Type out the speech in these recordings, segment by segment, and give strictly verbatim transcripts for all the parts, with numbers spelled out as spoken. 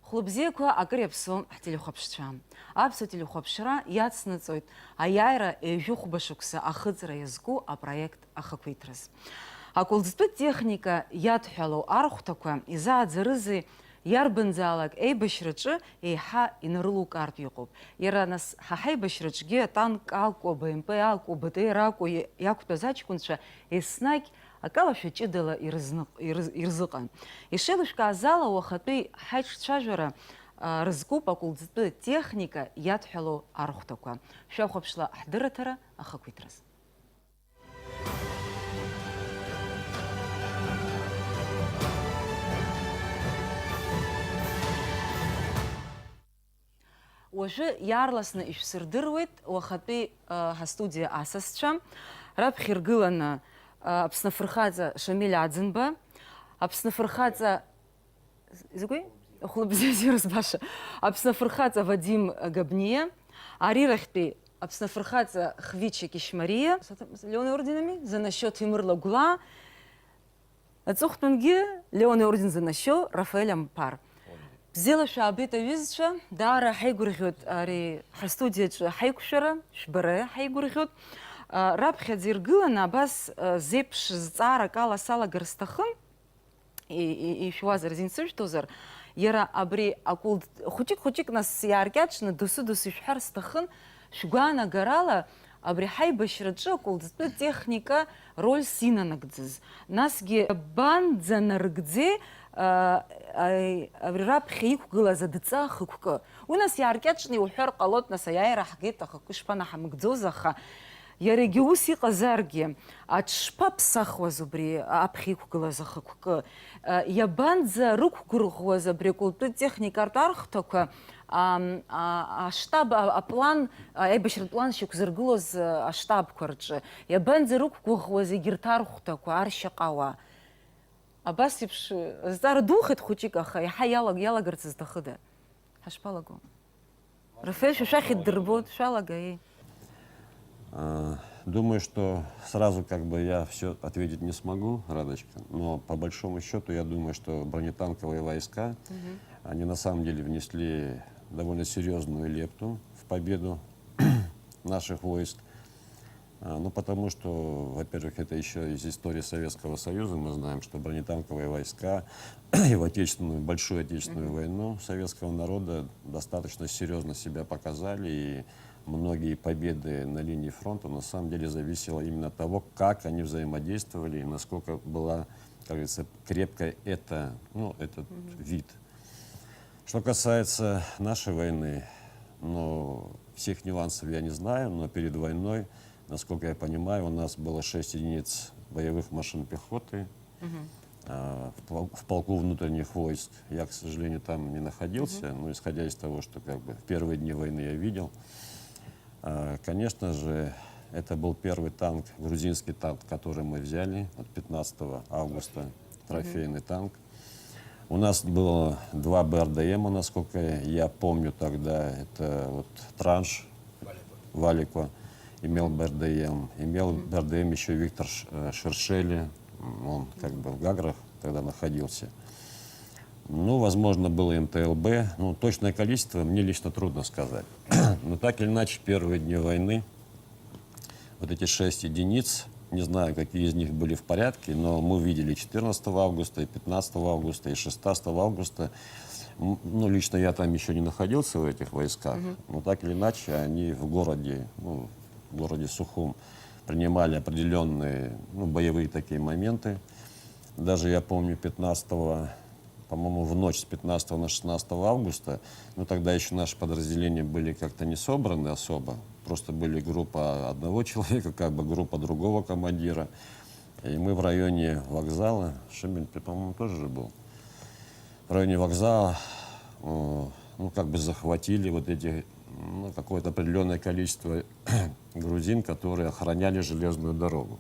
Хәлыбзиақәа акыр иаԥсоу ҳтелехәаԥшцәа. Аԥсуа телехәаԥшра иацнаҵоит аиааира ҩажәи хәба шықәса ахыҵра иазку апроект ахақәиҭраз. Акәылӡтәы техника иадҳәалоу архәҭақәа изааӡарызеи, иарбанзаалак еибашьраҿы еиҳа инарылукаартә иҟоуп. Иара, нас, ҳа ҳаибашьраҿгьы атанк акәу, БМП акәу, БТР акәу иақәтәаз аҷкәынцәа еснагь акалашәа ҷыдала ирызныҟ-, ирыз-, ирзыҟан. Ишеилышәкааз ала, уахатәи ҳаиҿцәажәара, а, рызкуп акәылӡтәы техника иадҳәалоу архәҭақәа. Шәахәаԥшла ҳдырраҭара ахақәиҭраз. Уажәы иаарласны ишәсырдыруеит уахатәи, а, ҳастудиа асасцәа. Раԥхьа иргыланы, а, Аԥсны афырхаҵа Шамиль Аӡынба, Аԥсны афырхаҵа, закәи? Хәлыбзиа бзиара збаша. Аԥсны афырхаҵа Вадим Габниа, арирахьтәи Аԥсны афырхаҵа Хвича Кишмариа, Леон орденами занашьоу Ҭемыр Лагәлаа, аҵыхәтәангьы Леон иорден занашьоу Рафаель Амԥар. Бзиала шәаабеит, аҩызцәа, даара ҳаигәырӷьоит ари ҳастудиаҿы ҳаиқәшәара, шәбара ҳаигәырӷьоит. А, раԥхьаӡа иргыланы абас, а, зеиԥш зҵаарак ала салагар сҭахын, и-, и-, ишәуазар, зин сышәҭозар, иара абри акәылд-, хәыҷык-хәыҷык нас иааркьаҿны, досы-досы ишәҳәар сҭахын, шәгәаанагарала, абри ҳаибашьраҿы акәылӡтәы техника рольс инанагӡаз, насгьы иабанӡанарыгӡеи, а, аи, абри раԥхьа иқәгылаз адҵа ахықәкы? Уи нас иааркьаҿны иуҳәар ҟалоит, нас аиааира ҳгеит, ахықәкы шԥанаҳамыгӡоз, аха иара егьа ус иҟазаргьы, аҽ-, шԥаԥсахуаз убри аԥхьа иқәгылаз ахықәкы? А, иабанӡа рықәгәырӷуаз абри акәылтәы техникатә архәҭақәа, ам, а, аштаб, а, аплан, а, аибашьратә план шьақәзыргылоз, а, аштабқәа рҿы? Иабанӡа рықәгәыӷуаз егьырҭ архәҭақәа, аршьаҟауаа? Абас еиԥш, э, зҵаара духеит хәыҷык, аха иаҳа иалаг-, иалагарц зҭахыда? Ҳашԥалаго? Рафаель, шәа шәахь ддырбоит, шәалагаи? А, думаю, что сразу как бы я всё ответить не смогу, Радочка, но по большому счёту я думаю, что бронетанковые войска, они на самом деле внесли довольно серьёзную лепту в победу наших войск. А, ну, потому что, во-первых, это ещё из истории Советского Союза. Мы знаем, что бронетанковые войска и в Отечественную, Большую Отечественную войну советского народа достаточно серьёзно себя показали, и многие победы на линии фронта на самом деле зависело именно от того, как они взаимодействовали и насколько была, как говорится, крепкой эта, ну, этот вид. Что касается нашей войны, ну, всех нюансов я не знаю, но перед войной, насколько я понимаю, у нас было шесть единиц боевых машин пехоты, а, в пол-, в полку внутренних войск. Я, к сожалению, там не находился, но исходя из того, что как бы в первые дни войны я видел, а, конечно же, это был первый танк, грузинский танк, который мы взяли, вот, пятнадцатого августа, трофейный танк. У нас было два Б Р Д М, насколько я помню тогда, это вот транш Валикова имел Б Р Д М, имел Б Р Д М ещё Виктор Ш-, э, Шершели, м, он как бы в Гаграх тогда находился. Ну, возможно, было М Т Л Б, ну, точное количество мне лично трудно сказать. Но так или иначе, первые дни войны вот эти шесть единиц, не знаю, какие из них были в порядке, но мы видели четырнадцатого августа, и пятнадцатого августа, и шестнадцатого августа. М, ну, лично я там ещё не находился в этих войсках, но так или иначе они в городе, ну, в городе Сухум принимали определённые, ну, боевые такие моменты. Даже я помню, пятнадцатого, по-моему, в ночь с пятнадцатого на шестнадцатое августа, ну, тогда ещё наши подразделения были как-то не собраны особо, просто были группа одного человека, как бы группа другого командира. И мы в районе вокзала, Шемель, ты, по-моему, тоже же был, в районе вокзала, э, ну, как бы захватили вот эти, ну, какое-то определённое количество грузин, которые охраняли железную дорогу.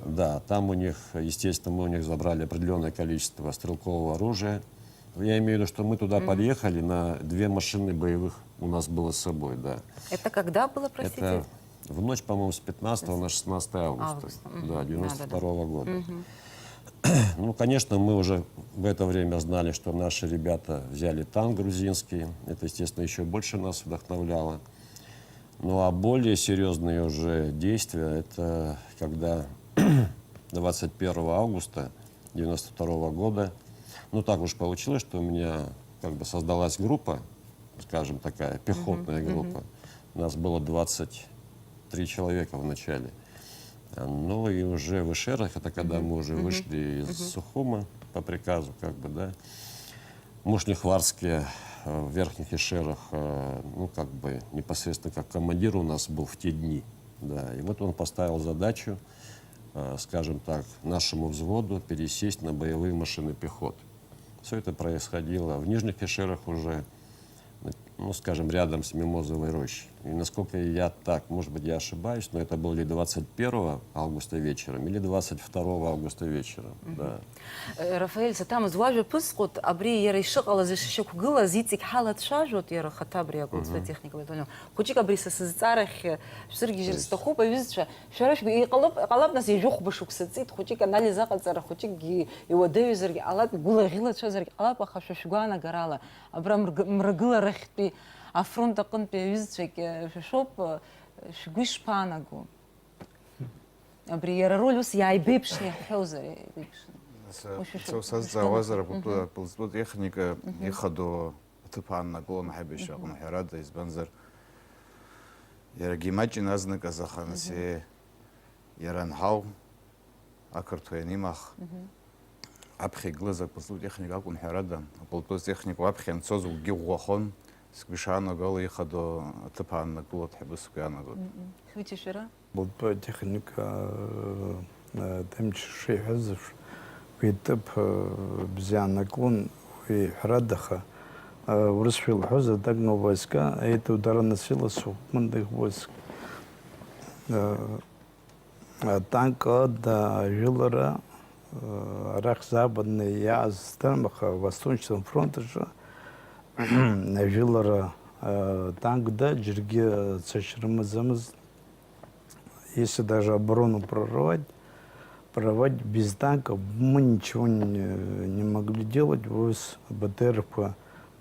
Да, там у них, естественно, мы у них забрали определённое количество стрелкового оружия. Я имею в виду, что мы туда подъехали, на две машины боевых у нас было с собой, да. Это когда было, простите? Это в ночь, по-моему, с пятнадцатого на шестнадцатое августа. Августа, мгм. Да, да, девяносто второго года. Мгм. Ну, конечно, мы уже в это время знали, что наши ребята взяли танк грузинский. Это, естественно, еще больше нас вдохновляло. Ну, а более серьезные уже действия, это когда двадцать первого августа девяносто второго года, ну, так уж получилось, что у меня как бы создалась группа, скажем, такая пехотная группа. Нас было двадцать три человека в начале. А, Ну и уже в Эшерах, это когда мы уже вышли из Сухума по приказу, как бы, да, Мушлихварске, э, в Верхних Эшерах, э, ну, как бы, непосредственно как командир у нас был в те дни, да, и вот он поставил задачу, э, скажем так, нашему взводу пересесть на боевые машины пехоты. Все это происходило в Нижних Эшерах уже, ну, скажем, рядом с Мимозовой рощей. И насколько я так, может быть, я ошибаюсь, но это было или двадцать первого августа вечером, или двадцать второго августа вечером. Да. Э, Рафаель, саҭамыз, уажәа ԥысҟоит, абри иара ишыҟалаз, ишышьақәгылаз, иҵегь ҳалацәажәоит, иара ахаҭа абри агәыҵәа техникала итәаны. Хәыҷык абри са сызҵаарахь, э, шәсыргьежьыр сҭахуп, аҩызцәа, шәара шәгәы иҟалап, иҟалап, нас, ҩажәи хәба шықәса ҵит, хәыҷык анализ аҟаҵара, хәыҷыкгьы иуадаҩызаргьы ҟалап, игәыла-ӷьылацәазаргьы ҟалап, аха шәа шәгәаанагарала, абра мрг-, мрагыларахьтәи афронт аҟынтәи аҩызцәагь, э, шәа шәоуп, э, шәгәы ишԥаанаго? Абри иара роль ус иааибеиԥшны иаҳҳәозар, иааибеиԥшны. Нас, Уи шәа-, шәа-, сазҵаауазар, шәа-, аполитб-, аполитбиотехника ихадоу аҭыԥ ааннакылон аҳаибашьра аҟны, ҳәарада, избанзар, иарагьы имаҷын азныказ, аха, нас, иара анҳау, ақырҭуа ианимах, аԥхьа игылаз аполитбиотехника акәын, ҳәарада, аполитбиотехника уаԥхьа анцоз угәгьы ӷәӷәахон, сгәы ишаанагало ихадоу аҭыԥ ааннакылоит ҳәа сгәы иаанагоит. Шәара? Аполитбиотехника, э, э, ҭынч шиҳәаз еиԥш, уи аҭыԥ, э, бзиа ааннакылон, уи ҳәарада, аха, э, урысшәа илҳәозар, атанковые войска, это ударно-силовые сухопутные войска. Э, атанк ада ажәылара, э, арахь западны иааз здырам, аха Восточный фронт аҿы ажәылара, э, танк да џьаргьы цашьа рымаӡамызт. Если даже оборону прорвать, прорвать без танков мы ничего не, не могли делать, ус БТР-қәа,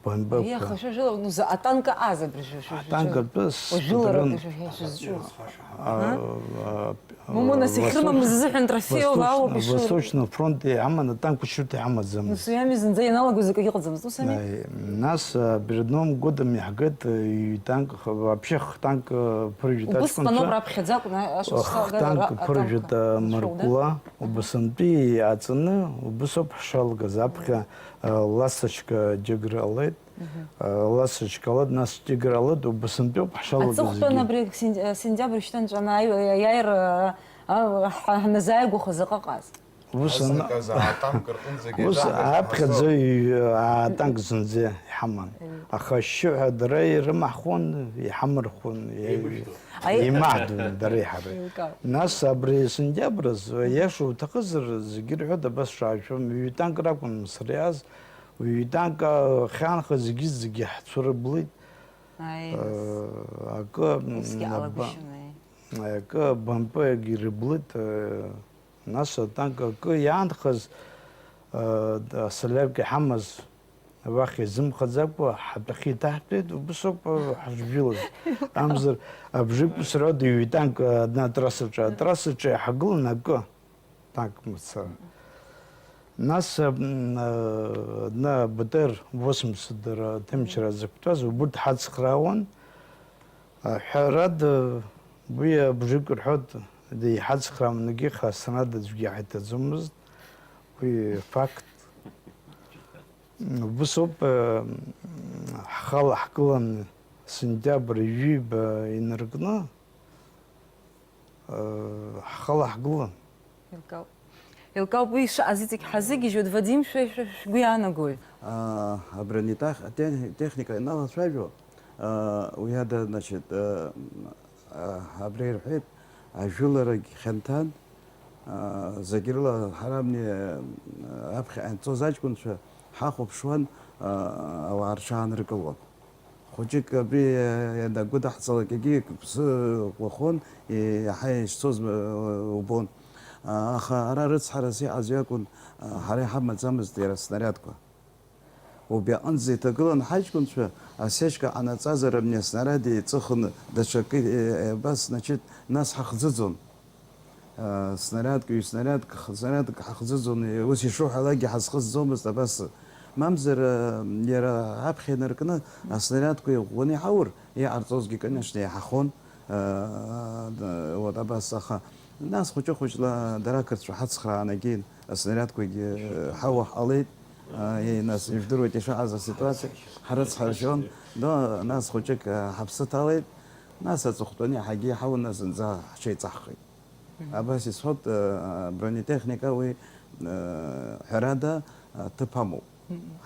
БМП-қәа. Иаха шәа жәылар, ну, за-, атанк ааз абри шәа-, шәа-, шәа-, Атанк атәы уажәылар сҭахын. Шәа-, шәа-, шәа-, шәа-, А, а, Мамоу, нас, а, иахьрымамыз азыҳәан трофеиала Восточный, ауп ишыруа. Восточный фронт иҳаман, атанк шьоук иҳамаӡамызт. Нас уи ами зынӡа ианалагоз акгьы ыҟаӡамызт, ус ами? Э, нас, а, перед Новым годом иаҳгеит, э, ҩ-танк, х-, вообще х-танк, э, ԥыржәеит. Убысҟаноуп аҷкәынцәа. Раԥхьаӡа акәын, а-, ашықәс Х-, агара танк ра-, ԥыржәеит, атанк а, шәоу, да? Мыркәла, убасынтәи иааҵаны, убысоуп ҳшалгаз. Аԥхьа, а, Ласточка џьыгра ҟалеит. Мгм. А, Ласточка ҟалеит, нас Џьыгра ҟалеит, убасынтәи ауп ҳшалгаз. Аҵыхәтәан зегьы. Абри сен-, а, сентиабр шьҭа нҵәаны аи-, аиааира, а, ҳа-, ҳназааигәаха заҟа ҟаз? Ус ана-, Азныказы атанк рҟынӡагьы ус иаҳҳәаз аԥхьаӡа ҳазо. Ҩ-, атанк зынӡа иҳаман. Аха ашьшьыҳәа дара ирымаҳхон, иҳамырхон, Еибышәҭон. Аи- имаҳдон дара иҳараҩ. Еилкаауп. Нас абри асентиабр азы, иаша уҭахызар, зегьы ирҳәоит, абас шаашәом, ҩ-танк ракәын Мысыр иааз, ҩ-танк, а, хьанха зегьы-зегьы ҳцәырыблит. Аи, нас. Э, акы, Усгьы м, аба-, алагәышьон, аи. Акы БМП-гьы ирыблит, э, Нас атанк акы иаанхаз, а, асолиарка иҳамаз, уахь изымхаӡакәа, ҳатәахьы иҭаҳтәеит, убыс ауп, а, ҳашжәылаз. Амзар, абжеиқәсырҳәоит, ҩ-танк, а, адна атрассаҿы, атрассаҿы иаҳагылан акы, танк мацара. Нас, а, м, а, адна БТР восемьдесят дара аҭынчра зықәтәаз, убырҭ ҳацхраауан. А, ҳәарада, уи абжеиқәырҳәоит, деиҳацхраауан, егьи ҳасанада аӡәгьы иҳаиҭаӡомызт, уи факт. Убыс ауп, э, ҳхала ҳгылан сентиабр ҩажәиба инаркны, э, ҳхала ҳгылан. Еилкаауп. Еилкаауп, уи шаҟа зыҵегь ҳазыгьежьуеит, Вадим, шәа, шәа, шәгәы иаанагои? А, абрани тах-, тен-, техника иналацәажәо, а, уи ада, значит, а, а, абра ирҳәеит, ажәыларагь хьанҭан, а, зегь рыла ҳара абни, а, аԥхьа ҳанцоз аҷкәынцәа ҳахәаԥшуан, а, ауаа рҽааныркылон. Хәыҷык абри ианагәыдаҳҵалак, егьи иԥсы ӷәӷәахон, иаҳа ишцоз, э, убон. Аха ара рыцҳарас иҟаз иакәын, ҳара иҳамаӡамызт иара аснариадқәа. Убри аҟынӡа иҭагылан ҳаҷкәынцәа, асечка ҟанаҵазар абни аснариад еиҵыхны даҽакы, е, абас, значит, нас ҳахӡыӡон. Снарядк, ҩ-снарядк, х-, снарядк ҳахӡыӡон, ус ишуҳәалакгьы ҳазхыҵӡомызт абас. Мамзар, иара аԥхьа инаркны, аснарядқәа иӷәӷәаны иҳаур, иҟарҵозгьы, конечно, иаҳахон. Э, д-, вот абас, аха нас хәыҷы-хәыҷла дара ақырҭцәа ҳацхраанагеит, аснарядқәагьы, э, ҳауа ҳҟалеит. Э, нас ижәдыруеит ишыҟаз аситуациа, ҳрыцҳаршьон. Но нас хәыҷык, э, ҳаԥсы ҭалеит, нас аҵыхәтәаны иаҳагьы иҳауны зынӡа ҳҽеиҵаҳхит. Абас исҳәоит, э, бронетехника уи, э, ҳәарада, э, ҭыԥ амоуп.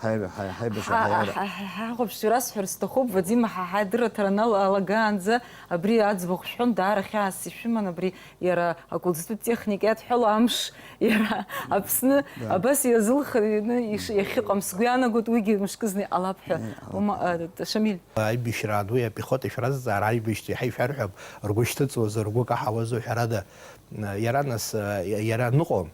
Ҳаи-, ҳаи-, ҳаибашьра ҳа-, ҳаиара. Ҳа-, ҳа-, ҳахәаԥшцәа расҳәар сҭахуп, Вадим, ҳа-, ҳадырраҭара анал-, алагаанӡа абри аӡбахә шәҳәон, даара хьаас ишәыман абри иара акулдызтәи техника иадҳәало амш, иара Аԥсны Да. абас иазылханы иш-, иахьыҟам сгәы иаанагоит, уигьы мышкызны иҟалап ҳәа. Иҟалап. Ума-, а, Шамиль. Аибашьраан уи апехота шәразҵаар, аибашьцәа иаҳа ишәарҳәап, ргәы шьҭыҵуазар, ргәы каҳауазар, ҳәарада, иара нас, иара аныҟоу,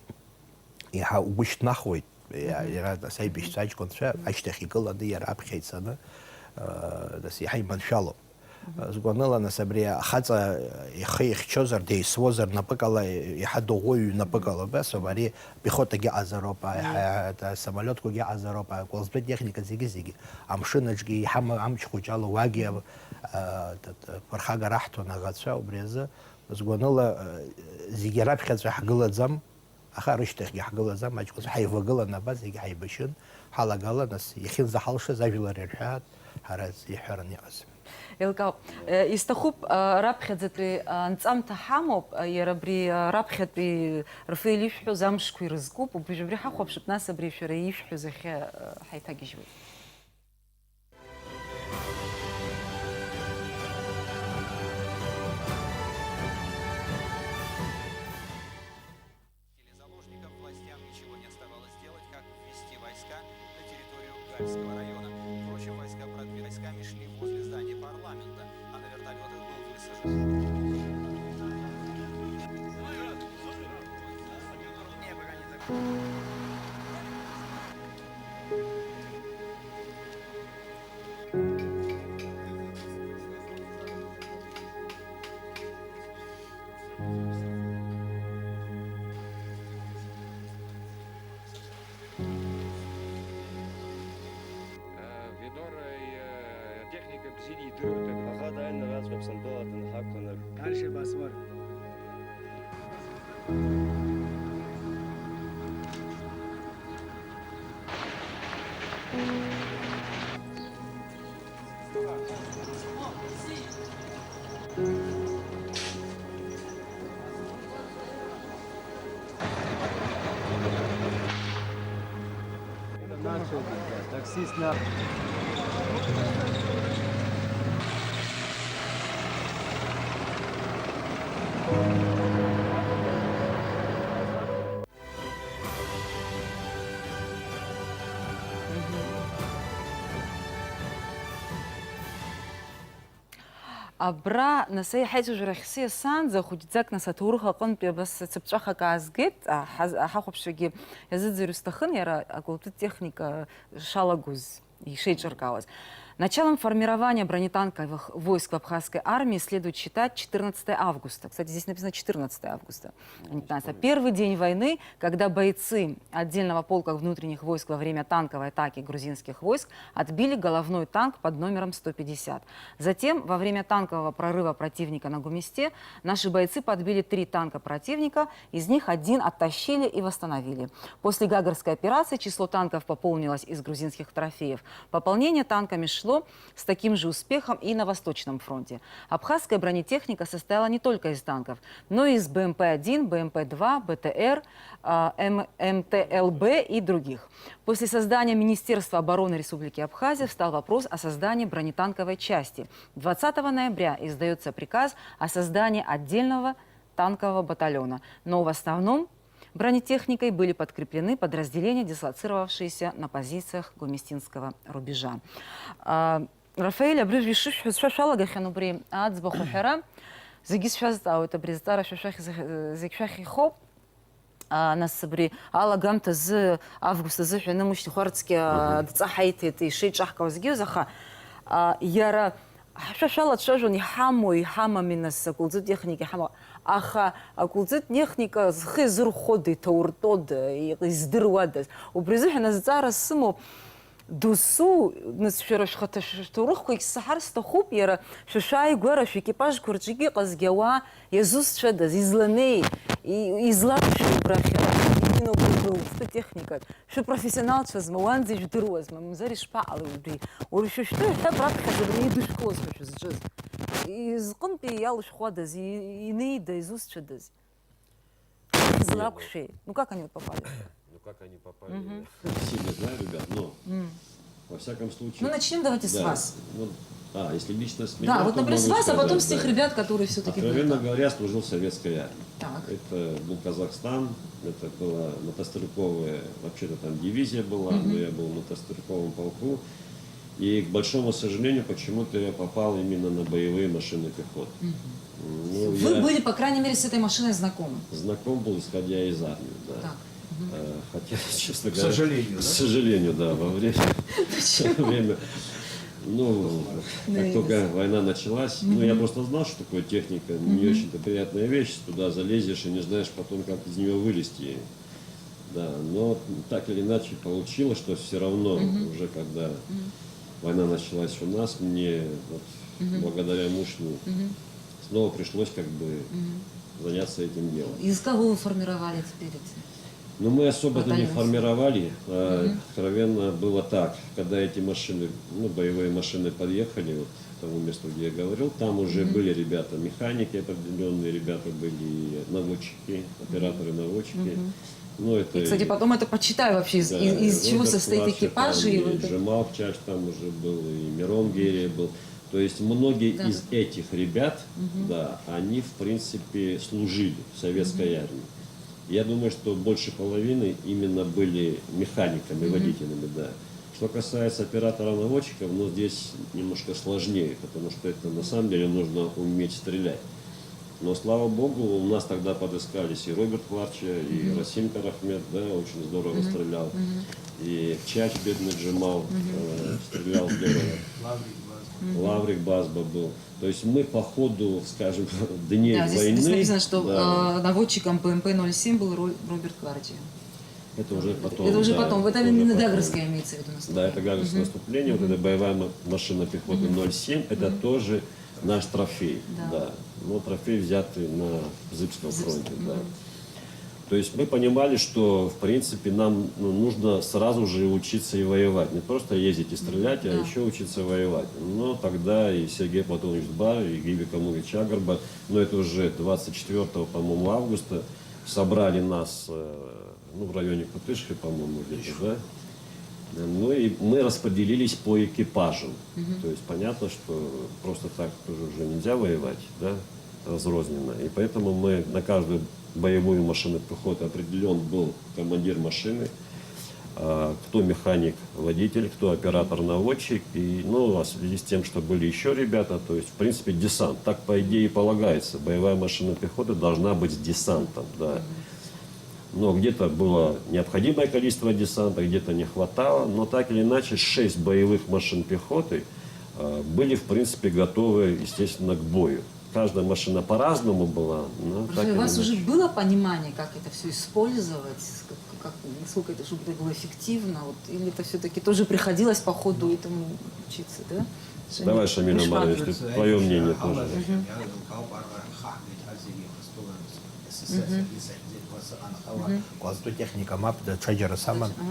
еиҳа угәы шьҭнахуеит. Иа-, Мгм. Иара нас аибашьцәа аҷкәынцәа ашьҭахь икыланы, иара аԥхьа ицаны, нас иаҳа иманшәалоуп. Мгм. Згәаныла, нас абри ахаҵа ихы ихьчозар, деисуозар, напыкала, еиҳа дыӷәӷәаҩ напыкала, убас ауп, ари пехотагьы ыҟазароуп, Мгм. аиҳа-, самолиотқәагьы ыҟазароуп, аколзтәы техника зегьы-зегьы, амшын аҿгьы иҳама-, амч хәыҷы ала уагьы, а, т-, т-, ԥырхага раҳҭон аӷацәа, убри азы, згәаныла, а, зегьы раԥхьаҵәҟьа ҳгылаӡам, аха рышьҭахьгьы ҳгылаӡам, аҷкәынцәа ҳаивагылан, абас зегьы ҳаибашьын, ҳалагала, нас, иахьынӡаҳалшаз ажәлар ирҳәааит, ҳара иҳәаран иҟаз. Еилкаауп. Э, исҭахуп, э, раԥхьаӡатәи, э, анҵамҭа ҳамоуп, э, иара абри, э, раԥхьатәи Рафаель ишәҳәоз амшқәа ирызкуп, убри, убри ҳахәаԥшып, нас абри шәара ишәҳәоз ахьы, э, ҳаиҭагьежьуеит. Заложникам властям ничего не оставалось делать, как ввести войска на территорию Гальского района. Впрочем, войска продвинулись, войсками шли возле здания парламента, а на вертолётах был высажен. Виноры техника бзианы идыруеит. Аха дааины араҵәҟьа Аԥсынтәыла данҳақәланаргь. Дальше басмыр. Таксист на. Абра, нас, аиҳа ицәажәарахь сиасаанӡа, хәыҷӡак, нас, аҭоурых аҟынтәи абас цыԥҵәахак аазгеит, аҳаз-, аҳахәаԥшрагьы иазыӡырҩ сҭахын, иара акултәы техника шалагоз, ишеиҿыркаауаз. Началом формирования бронетанковых войск в Абхазской армии следует считать четырнадцатое августа. Кстати, здесь написано четырнадцатое августа, а не пятнадцатое. Первый день войны, когда бойцы отдельного полка внутренних войск во время танковой атаки грузинских войск отбили головной танк под номером сто пятьдесят. Затем, во время танкового прорыва противника на Гумисте, наши бойцы подбили три танка противника, из них один оттащили и восстановили. После Гагарской операции число танков пополнилось из грузинских трофеев. Пополнение танками шло с таким же успехом и на Восточном фронте. Абхазская бронетехника состояла не только из танков, но и из Б М П один, Б М П два, Б Т Р, а, М М Т Л Б и других. После создания Министерства обороны Республики Абхазия встал вопрос о создании бронетанковой части. Двадцатого ноября издаётся приказ о создании отдельного танкового батальона, но в основном бронетехникой были подкреплены подразделения, дислоцировавшиеся на позициях Гумистинского рубежа. А, Рафаель, абри ишышәҳәаз шәа шәалагахьан убри аӡбахә аҳәара. Зегьы сшәазҵаауеит, абри азҵаара шәа шәахь зегь-, зегь шәахь ихоуп. А, нас абри алагамҭа азы, август азы ҳәа инымышьҭ ихәарцкьа Мгм. адҵа ҳаиҭеит ишеиҿаҳкаауазгьы, аха, а, иара ҳшәа шәалацәажәон, иҳамоу, иҳамами, нас, акулӡытә техника иҳамоу, аха акулӡытә техника зхы иазырхәода, иҭауртәода, издыруадаз? Убри азыҳәан азҵаара сымоуп. Досу, нас, шәара шәхаҭа шәҭоурыхқәагь саҳар сҭахуп, иара шәа шәааигәара шәекипажқәа рҿы иҟазгьы ауаа иазусҭцәадаз, изланеи, и-, изларшәи убрахь иара, иноугәыдкыло уахатәи техникак? Шәыпрофессионалцәазма, уанӡа ижәдыруазма, мамзар ишԥаҟалеи убри? Уара шәа шәтәы ҳәа раԥхьаӡа абри идышәкылозма шәызҿыз. Изҟынтәи иалышәхуадаз, и-, инеида, изусҭцәадаз? Излакәшеи? Ну как они вот попали? Ну как они попали? Мгм. Сильно знаю ребят, но во всяком случае... Ну, начнём давайте с Да. вас. Ну, а, если лично с меня, Да, вот, то например, с могу вас, а потом сказать, с тех да. ребят, которые всё-таки были Откровенно там. говоря, служил в советской армии. Так. Это был Казахстан, это была мотострелковая, вообще-то там дивизия была, Мгм. но я был в мотострелковом полку. И, к большому сожалению, почему-то я попал именно на боевые машины пехоты. Мгм. Ну, Вы я были, по крайней мере, с этой машиной знакомы? Знаком был, исходя из армии, да. Так. Мгм. Э, хотя, честно К говоря, сожалению, к да? сожалению, да, во время, Почему? во время, ну, Ну, как я только не знаю. война началась, ну, я Мгм. просто знал, что такое техника, не Мгм. очень-то приятная вещь, туда залезешь и не знаешь потом, как из неё вылезти. Да, но так или иначе получилось, что всё равно Мгм. уже когда Мгм. война началась у нас, мне вот Мгм. благодаря Мушну Мгм. снова пришлось как бы Мгм. заняться этим делом. Из кого вы формировали теперь эти Ну, мы особо-то не батальонцы? формировали. Э, Мгм. откровенно было так. Когда эти машины, ну, боевые машины подъехали вот к тому месту, где я говорил, там уже Мгм. были ребята, механики определённые, ребята были, наводчики, операторы-наводчики. Мгм. Ну, это И, кстати, и потом это почитай вообще, из, Да, из, из чего Роберт состоит Кларча экипаж. там, И и вот это Джамал Чач там уже был, и Мирон Герия был. То есть многие Да. из этих ребят, Мгм. да, они, в принципе, служили в советской Мгм. армии. Я думаю, что больше половины именно были механиками, Мгм. водителями, да. Что касается операторов-наводчиков, ну, здесь немножко сложнее, потому что это на самом деле нужно уметь стрелять. Но, слава богу, у нас тогда подыскались и Роберт Кларча, и Мгм. Расим Карахмет, да, очень здорово Мгм. стрелял. Мгм. И Чач, бедный Джамал, Мгм. э, стрелял здорово. Лаврик Базба. Мгм. Лаврик Базба был. То есть мы по ходу, скажем, дней Да, здесь, здесь войны, написано, что да. э, наводчиком Б М П ноль семь был Ро- Роберт Кларча. Это уже потом, Это уже да, потом. Это это уже именно потом. Гагрская имеется в виду Да, это наступление. Гагрское Мгм. наступление, вот Мгм. эта боевая ма- машина пехоты Мгм. ноль семь, это Мгм. тоже наш трофей. Да. Да. Но трофей, взятый на Бзыбском Бзыбск- фронте, да. Мгм. То есть мы понимали, что, в принципе, нам, ну, нужно сразу же учиться и воевать. Не просто ездить и стрелять, а Да. ещё учиться воевать. Но тогда и Сергей Платонович Дбар, и Гиви Камуевич Агарба, ну, это уже двадцать четвёртого, по-моему, августа, собрали нас, э, ну, в районе Кутышки, по-моему, где-то, да? Да, ну и мы распределились по экипажам. Мгм. То есть понятно, что просто так тоже уже нельзя воевать, да, разрозненно. И поэтому мы на каждую боевую машину пехоты определён был командир машины, а, кто механик, водитель, кто оператор-наводчик. И, ну, а в связи с тем, что были ещё ребята, то есть, в принципе, десант. Так, по идее, и полагается. Боевая машина пехоты должна быть с десантом, да. Мгм. Но где-то было необходимое количество десанта, где-то не хватало, но так или иначе шесть боевых машин пехоты э, были, в принципе, готовы, естественно, к бою. Каждая машина по-разному была, но так Просто у или вас уже иначе. было понимание, как это всё использовать, как, как, насколько это, чтобы это было эффективно, вот, или это всё-таки тоже приходилось по ходу этому учиться, да? Давай, Шамиль Шамиль Амарович, Амарович. ты, твоё мнение тоже. Мгм. Мгм. Кәалӡытәы техника мап, даҽаџьара саман. Аха.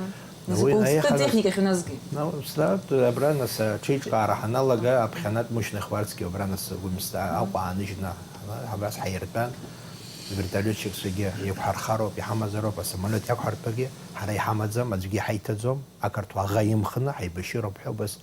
Нас Уи кәалӡытәы наиҳарак техника шәназгеит. Ну, сна-, абра нас аҽеиҿкаара ҳаналага, аԥхьанатә Мушьни Хәарцгьы абра нас Гәымсҭа Аҟәа ааныжьны, абас ҳаиртәан. Вертолетчикцәагьы еиқәҳархароуп, иҳамазароуп, асамолиот иақәҳартәагьы ҳара иҳамаӡам, аӡәгьы иҳаиҭаӡом, ақырҭуа аӷа имхны ҳаибашьыроуп ҳәа убас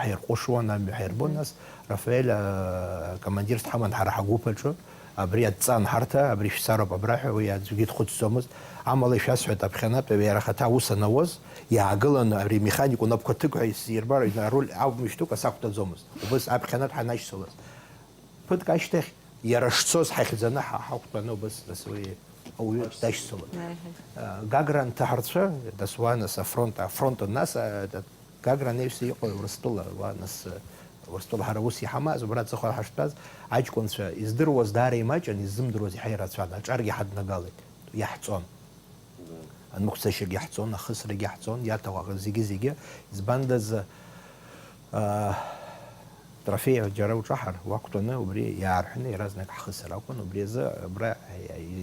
ҳаирҟәышуан, амҩа ҳаирбон, нас Рафаель, а, командирс дҳаман ҳара ҳгәыԥ аҿы, абри адҵа анҳарҭа, абри шәцароуп абра ҳәа, уи аӡәгьы дхәыцӡомызт. Амала ишәасҳәеит, аԥхьанатәи иара ахаҭа аус анауаз, иаагыланы абри механик унапқәа ҭык ҳәа исирбар, аруль аумышьҭыкәа сақәтәаӡомызт. Убыс аԥхьанатә ҳанашьцылаз. Ԥыҭк ашьҭахь, иара шцоз ҳахьӡаны ҳа-, ҳақәтәаны убыс, нас уи Ауаҩы дашьцылон. Гагра анҭаҳарцәы, нас уа, нас афронт, афронт, нас, а, Гагра анаҩс иҟоу Урыстәыла, уа, нас, Урыстәыла ҳара ус иҳамаз, убра аҵыхәа ҳаштәаз, аҷкәынцәа издыруаз даара имаҷын, иззымдыруаз иаҳа ирацәан, аҿаргьы ҳаднагалеит, иаҳҵон. Анмыхәцашьагь иаҳҵон, ахысрагь иаҳҵон, иаҭаху зегьы-зегьы, избандаз, аа, трофеи џьара уҿаҳар, уақәтәаны, убри иаарҳәны иаразнак ҳхысыр акәын, убри азы абра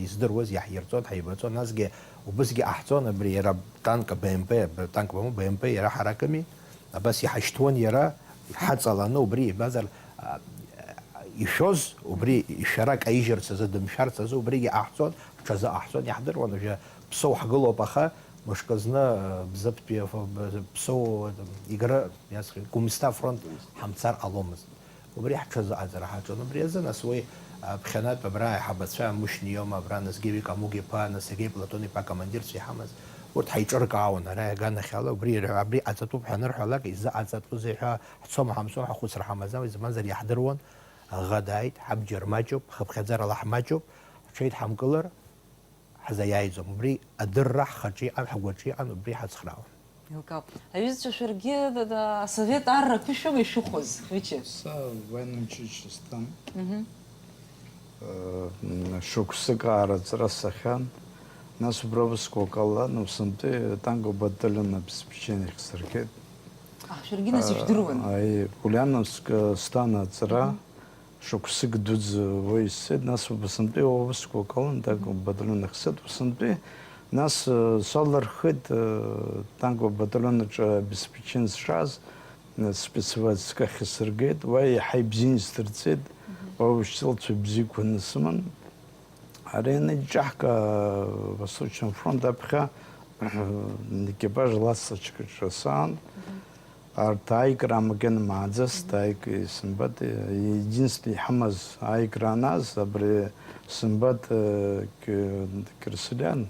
издыруаз иаҳирҵон, ҳаибаҵон, насгьы убысгьы ҟаҳҵон, абри иара танк, Б М П, танк бамоу, Б М П иара ҳаракыми, абас иҳашьҭуан иара, иҳаҵаланы, убри ибазар, а, ишәоз, убри ишәара каижьырц азы, дымшәарц азы, убригьы ҟаҳҵон, ҽазы ҟаҳҵон, иаҳдыруан, уажәы Ԥсоу ҳгылоуп, аха мышкы зны, э, Бзыԥтәи, аф-, б-, Ԥсоу, э, Игры, иасҳәеит, Гәымсҭа афронт ҳамцар ҟаломызт. Убри ҳҽазыҟаҵара ҳаҿын. Убри азы, нас, уи, э, ԥхьанатә абра аиҳабацәа, Мушьни иоума, абра Назгьы Вика Мугиԥа, нас Сергеи Платон-иԥа акомандирцәа иҳамаз, урҭ ҳаиҿыркаауан, ара иаганахьала, убри ирҳәо, абри ҟаҵатәуп ҳәа анырҳәалак, изыҟаҵатәузеи ҳәа ҳцома ҳамцома ҳахәыцра ҳамаӡам, избанзар иаҳдыруан, аӷа дааит, ҳабџьар маҷуп, хыԥхьаӡарала ҳмаҷуп, ҳҽеидҳамкылар, ҳзаиааиӡом. Убри адырра ҳхаҿы иҟан, ҳгәаҿы иҟан, убри ҳацхраауан. Еилкаауп. Аҩызцәа шәаргьы, да, да, асовет арра ԥышәоума ишәыхәоз, Хвиче? Са военный училище стәан. Мгм. Э, м, шықәсык аараҵра сахьан. Нас убра усқәак ала, Нуцынтәи атанковый батальон обеспечение ахьсыргеит. А, шәаргьы нас ишәдыруан? Аи, Ульяновск, э, стәан аҵра. Мгм. Шықәсык дуӡӡа уа исцеит, нас Уаԥсынтәи аусқәа акалан, танковый батальон ахь сцеит, Уаԥсынтәи, нас, э, салырхит, э, танковый батальон аҿы обеспечение сшааз, э, спецвойскахь исыргеит, уа иаҳа ибзианы исдырҵеит, уа ушьцылцәа бзиақәаны сыман. Ара ианыҷҷаҳк, э, Восточный фронт аԥхьа, э, екипаж ласочкаҿы саан. Арҭ аикра макьана мааӡаст, аик исымбат, единственный иҳамаз аикра аназ, абри сымбат, э, Ки-, Кирсулиан,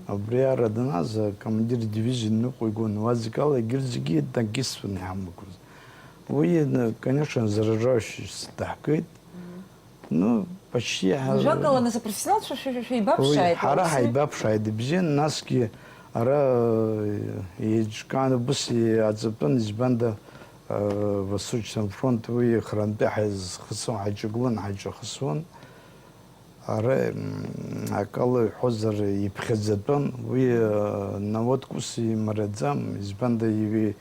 абри ара даназ, акомандир дивизиа ныҟәигон, уа зегь ала егьырҭ зегьы танкистцәан иҳамақәаз. Уи, конечно, заражающийся даҳгеит. Ну, почти ҳа-, Жәакала, нас, апрофессионалцәа шәа-, шәа-, шәеибаԥшааит, уи, ҳара уаҩы. Ҳаибаԥшааит ибзиан, насгьы ара, э, еиҿкаан, убыс иааӡатәын, избанда, э, Восточный фронт уи хрантәи ҳаизхысуан, ҳаиҿагылан, ҳаиҿахысуан. Ара, м, акала иҳәозар, иԥхьаӡатәын, уи, э, наводкус имариаӡам, избанда, иви-,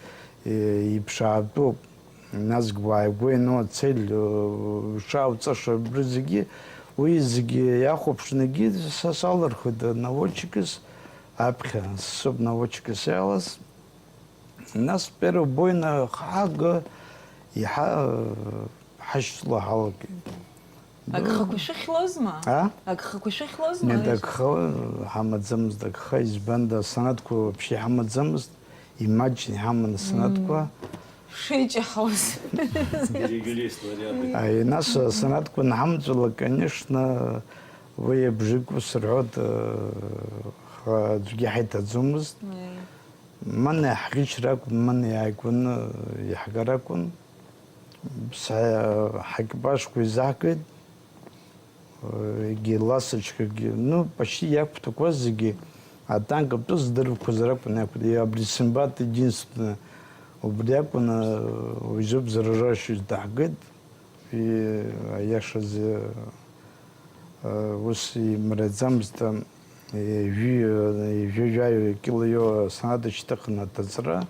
э, иԥшаатәуп. Насгь уааигәа иану ацель, э, ушаауҵаша абри зегьы, уи зегьы иахәаԥшны егьи са салырхит наводчикс аԥхьа, сыԥ наводчикс иалаз. Нас первый убойный ҳага иҳа-, ҳашьцыло ҳалагеит. Агхақәа шәыхьлозма? А? Агхақәа шәыхьлозма? Нет, агха ҳамаӡамызт, агха, избанда, асанадқәа вообще ҳамаӡамызт, имаҷны иҳаман асанадқәа. Шеиҷаҳауаз. Берегли снаряды. Аи, нас асанадқәа анҳамҵәалак, конечно, уи абжак ус рҳәоит, ха-, аӡәгьы ҳаиҭаӡомызт. Аи. Маны иаҳӷьычра акәын, маны иааигәаны иаҳгар акәын. Са ҳаекипажқәа изаҳгеит, егьи ласочкагьы, ну, почти иақәԥҭақәаз зегьы атанк атәы здырқәаз ракәын иақәԥ-, и абри сымбат единственное, убри акәын, уажәы бзаражашьоит даҳгеит, и аиашазы, ус имраӡамызт. Ҩажәи, ҩажәи жәаҩа кило иоуа асааҭ шьҭыхны аҭыҵра,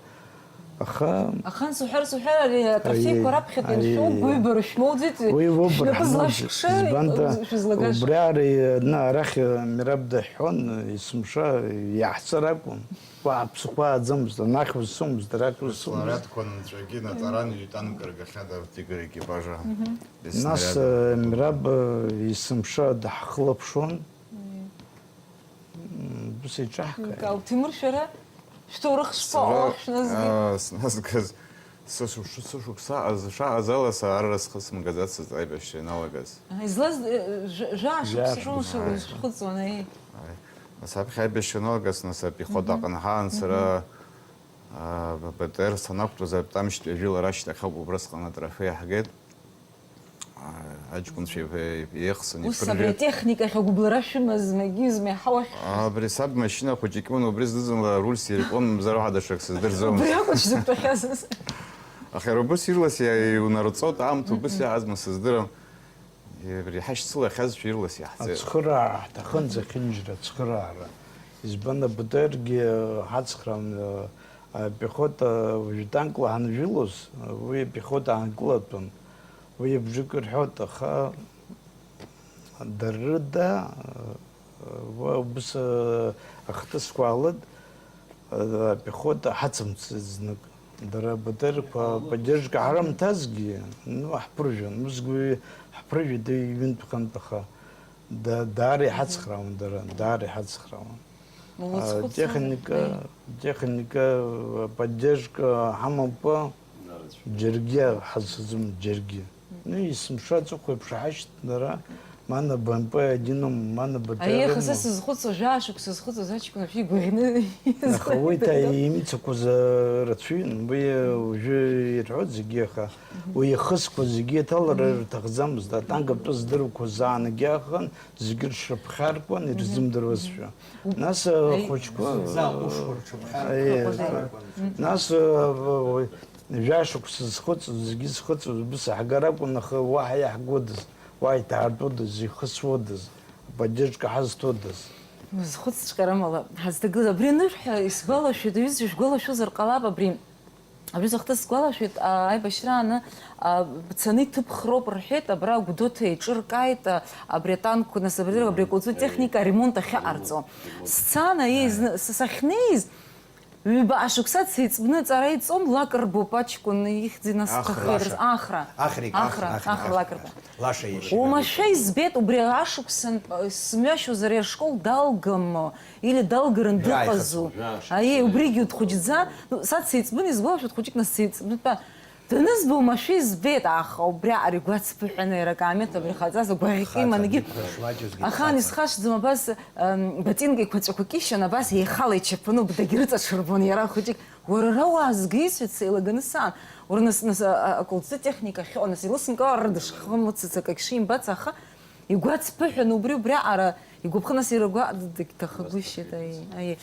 аха Аха, ансуҳәар, суҳәар, ари атрофеиқәа Аиеи, раԥхьатәи аншәо, аиеи. Гәыҩбара шәмоуӡеит, Уи убра шәнапы ҳмоуӡеит. Злашәкша, Избанда шәызлагаша. Убри ара, на, арахь Мираб даҳҳәон, есымша иаҳцар акәын. Уа аԥсыхәа ааӡамызт, анахь узцомызт, арахь узцомызт. Снарядқәа нҵәагьы наҵаран ҩтанк ргахьада Тигр екипажа. Мгм. Нас, Снаряд. Э, Мираб, э, есымша даҳхылаԥшуан. Мм. М, ус еиҿаҳкааит. Кау, Ҭемыр, шәара шәҭоурых шԥаҟоу, Сара, шәназгеит? Аа, сназгаз, сышықәс-, сышықәса аз-, шаҟаз ала сара ара схы сымгаӡацызт аибашьра ианалагаз. Аҳа, излаз, э, жә-, жәаа шықәса Жәаа шықәса. Шәхыҵуан, аиеи. Ааи. Нас аԥхьа аибашьра ианалагаз, нас апехота Мгм. аҟны ҳаан сара, Мгм. аа, Б Т Р санақәтәаз, аптамшьтәи ажәылара ашьҭахь ауп убрасҟан атрофеи ҳгеит. аҷкәынцәа еихсны. Ус абри атехникахь агәыбылра шәымаз, магьызма иаҳауахь? Абри саб машьына хәыҷык иман, убри зны-зынла аруль сиркуан, мамзар уаҳа даҽак сыздырӡомызт. Убри акәын шәзықәтәахьаз. Аха иара убыс ирлас иунарҵоит, аамҭа убыс иаазма сыздырам. Иреиҳа шьцылахьазшәа ирлас иаҳҵеит. Ацхыраара ҳҭахын, зехьынџьара ацхыраара. Избан, абатергьы ҳацхраан, апехота уажәы танкла ҳанжәылоз, уи апехота аанкылатәын. Уи абжакы рҳәоит, аха дара рыда, уа убыс ахҭысқәа аалыд, апехота ҳацымцеит знык. Дара абатерқәа поддержка ҳрымҭазгьы, ну, ҳԥыржәон. Усгьы ҳԥыржәеит ҩынтә-хынтә, аха да-, даара иҳацхраауан дара, даара иҳацхраауан. Техника, техника, поддержка ҳамамкәа џьаргьы ҳазхаӡом, џьаргьы. Ну, есымша аҵыхәа еиԥш иҳашьҭ дара, мана БМП один-ом, мана БТР-ом. Аиеи, аха са сызхәыцуа, жәаа шықәса зхыҵуаз аҷкәын абжьы игәаӷьны изхәыцуа. Аха уи имицақәаз рацәаҩын, уи уажәы ирҳәоит зегьы, аха уи ихысқәа зегьы иҭалара рҭахӡамызт, атанк атәы здыруақәа заанаги ахан, зегьы ршьапхьаркуан, ирзымдыруазшәа. Нас ахәыҷқәа, нас Жәашықәса зхыҵыз, зегьы зхыҵыз, убыс ҳгара акәын, аха уаҳа иаҳгодаз, уаҳа иҭаартәодаз, ихысуадаз, аподдержка ҳазҭодаз. Зхәыцҵәҟьарым ала ҳазҭагылаз. Абри анырҳәа, исгәалашәоит, аҩызцәа, шәгәалашәозар ҟалап, абри, абри зыхҭыс сгәалашәоит, а, аибашьрааны, а, бцаны иҭыбхроуп рҳәеит, абра Гәдоуҭа еиҿыркааит, а, абри атанк, нас абри, абри акәылӡытә техника аремонт ахьыҟарҵо. Сцан, аиеи, зны, са сахьнеиз, Ҩба ашықәса дсеиҵбны аҵара иҵон, лак рбоуп аҷкәын ихьӡи нас Ахра. Ахра. Ахра. Ахра, Ахра, Ахра, лак рбоуп. Лаша ишьа. Уамашәа избеит, убри ашықәсан, э, сымҩашьозар, ари ашкол далгама, или далгаран дыҟазу. Аиеи, убригьы дхәыҷӡа, ну, са дсеиҵбын, исгәалашәоит, хәыҷык нас сеиҵбны тәа. Данызба уамашәа избеит, аха убриаҟара игәацԥыҳәаны иара акаамеҭ абри хаҵас агәаӷьк иманыгьы. Ахаан исхашҭӡом абас, Ам, ботинка еиқәаҵәақәа кьышьан, абас еихала ичаԥаны убдагь рыҵаҽырбон иара хәыҷык. Уара ара уаазгеи, сҳәеит, сеилаганы саан. Уара нас, нас, а, а, акәылӡы техника ахьыҟоу, нас, илысымкаауа ара дышхымыцыц акагь шимбац, аха игәацԥыҳәаны убри, убриаҟара игәаԥхо, нас иара гәаҟ дагьҭахагәышьеит, аиеи, аиеи.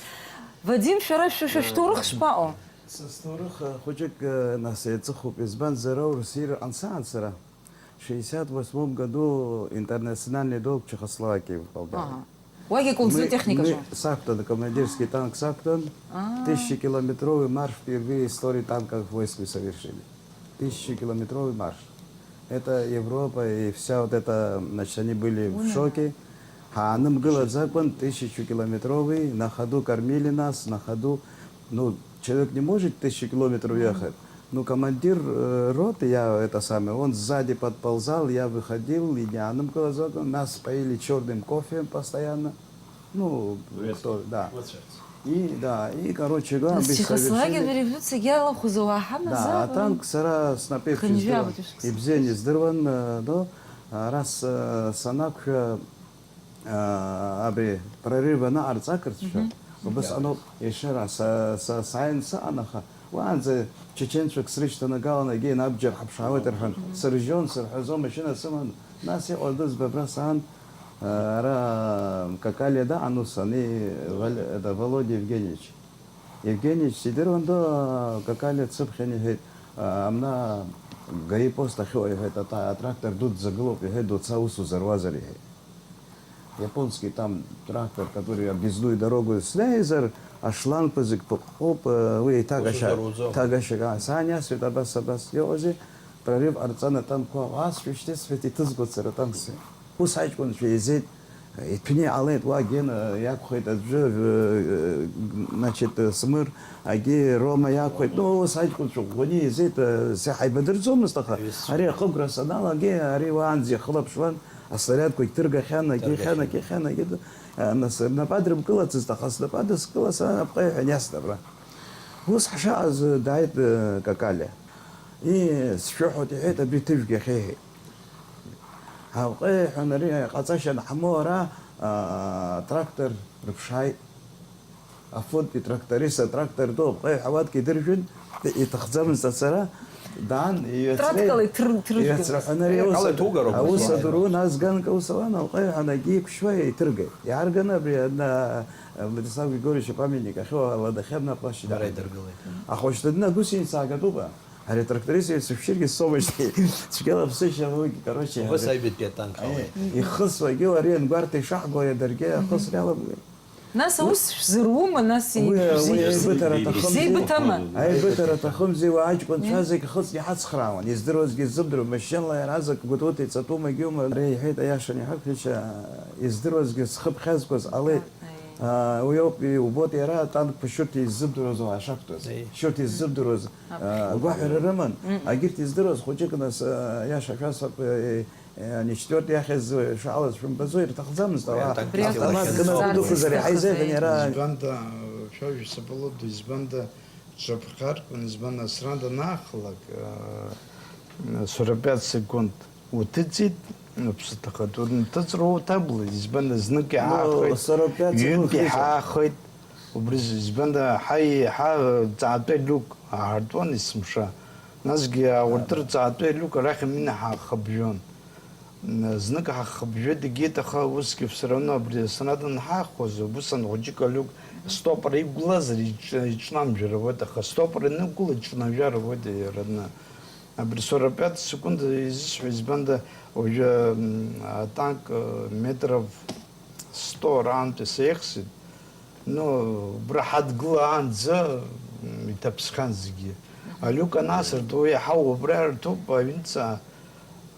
Вадим, шәара шәа, шәа шәҭоурых шԥаҟоу? Са сҭоурых, э, хәыҷык, э, нас еиҵыхуп, избанзар, аурыс ир ансаан сара. Шестьдесят восьмом году интернациональный долг Чехословакии выполнял. Ага. Уагьы кулзы Мы, техника мы жо. Сахтон, командирский танк Сахтон, А. Тысячекилометровый марш впервые в истории танковых войск мы совершили. Тысячекилометровый марш. Это Европа и вся вот это, значит, они были в Именно. Шоке. А нам было закон тысячекилометровый, на ходу кормили нас, на ходу. Ну, человек не может тысячу километров ехать. Ну, командир э, роты, я это самое, он сзади подползал, я выходил, и не анымкылазока, нас поили черным кофе постоянно. Ну, кто, да. И, да, и, короче говоря, без Чехословакиа совершения- революциагьы алахәыз уаҳа Да, а мазароу? Танк сара снапевши Хынҩажәа здырван, абыржәы шықәса. Ибзиан издырван, э, но, а, раз э, санақәшәа, Абри прорыв анаҟарҵ ақырҭцәа, убысҟаноуп ешыра са, са, сааин сыҟан, аха уаанӡа чеченцәак срышьҭанагалан, егьи абџьар ҳаԥшаауеит рҳәан, сыржьон, сырҳәазо машьына сыман, нас иҟалдызба абра саан, ара Какалиа даан ус ани Вал-, это, Володя Евгеньевич. Евгеньевич сидыруандо Какалиа дсыԥхьан иҳәеит, амна гаи пост ахьыҟоу иҳәеит, ата-, атрактор дуӡӡа гылоуп иҳәеит, дуца аус узаруазар иҳәеит. Японский там трактор, который объездную дорогу снеизар, ашлангқәа зегь ԥыҟҟоуп, э, уи еиҭагашьа, ҭагашьак, аа, саан иасҳәеит, абас, абас, иҟоузеи, прорыв ҟарҵан атанкқәа, ас шәышьҭысҳәеит, иҭызгоит сара атанк сҳәеит. Ус аҷкәынцәа еизеит, иҭәны иҟалеит, уа Гена иакәхеит аӡәы, э, значит, Смыр, агьи Рома иакәхеит, ну, ус аҷкәынцәа ӷәӷәаны еизеит, э, сҳаибадырӡомызт, аха ари ахыгәра саналага, ари уаанӡа ихылаԥшуан, Аснарядқәагь ҭыргахьан, агьихьан, агьихьан, агьи-, а, нас, рнапы адрымкылацызт, аха снапы адыскылаз, а, апҟеҩҳәа иасит абра. Ус ҳшаҟаз, э, дааит, э, Какалиа. И, сшәыҳәоит, иҳәеит, абри ҭыжәгахьеи, иҳәеит. Апҟеҩҳәа ари ҟаҵашьа анҳамоу ара, а, трактор рыԥшааит. Афлотки тракторист, атрактор ду апҟеҩҳәа уаткеи дыржәын, иҭахӡамызт ацара. Даан, иҩацра-, Траткала иҭыр-, иҭыржәгылаз. Иҩацраҳәаны ари Э, аус, ала иҭугароуп, аус ус. Адурун азган каус алан, алҟаҩ ҳәа анагьы иқәшәуа иҭыргеит. Иаарганы абри адна, Владислав Григорьевич апамятник ахьоу аладахьы абна плашьа Бара даҳан. Идыргылеит. Аха уажәшьҭа адна агәы сеицаагатәуп, ари атракторист еицышәшьыргьы сомашьҭеи цәгьала ԥсышьа лугьы, короче, Убас иҳәатәуп. Аҩбатәи атанк Аиеи, ауеит. Ихысуагьы ари ангәарҭа ишаҳгоу иадаргьы ахысра иалагоит. Нас аус шәзырума, нас Уи, уи еиқәшәзеи? Аибыҭара аҭахымзи. Шәзеибыҭама? Аибыҭара аҭахымзи, уи аҷкәынцәа Е? Зегь хыҵны иҳацхраауан, издыруазгьы изымдыруа, машьынала иаразнак гәыҭ-гәыҭ иҵатәума, егьиума, ари иҳәеит, аиаша аниҳәа, Хьыча, издыруазгьы схы ԥхьазгоз ҟалеит. Аиеи. Аа, уи ауп, иубоит иара атанкқәа шьурҭ иззымдыруаз уаа шақәтәаз. Аиеи. Шьурҭ иззымдыруаз, Аԥхьа. Аа, агәаҳәара рыман, Мм. агьырҭ издыруаз, хәыҷык нас, аа, аиаша шәасҳәап, е, Ани четвёртый иахьыз шәаалаз шәымбаӡои, ирҭахӡамызт, Уи ауаа атанк автомат иҵегь кны лахьынҵоуп. Дукәызар иаҳа изеиӷьын иара. Избанда, шәажәа сабалода, избанда ҿаԥхьаркын, избанда асра данаахалак, э, сорок пять секунд уҭыҵит, уԥсы ҭахеит, унҭыҵра уҭабла, избанда знык Ну, иҳаахеит, сорок пять секунд ҩынтә хиҵәа. Иҳаахеит, убри избанда ҳаи, ҳа, ҵаатәи люк ааҳартуан есымша, насгьы аурҭыр ҵаатәи люк арахь амина ҳахыбжьон. Знык ҳахыбжьы дгеит, аха усгьы все равно абри асра данҳаахәоз, убыс анхәыҷык алиук стопор иқәгылазар иҿ-, иҿнамжәар ауеит, аха стопор ианықәгыла иҿнажәар ауеит иара дна. Абри сорок пять секунд изысҳәо, избанда уажәы, м, атанк, э, метров сто раантәи сеихсит. Ну, убра ҳадгылаанӡа, м, иҭаԥсхьан зегьы. Алиук анасырт, уи иаҳау убра ирҭоуп, аҩныҵҟа,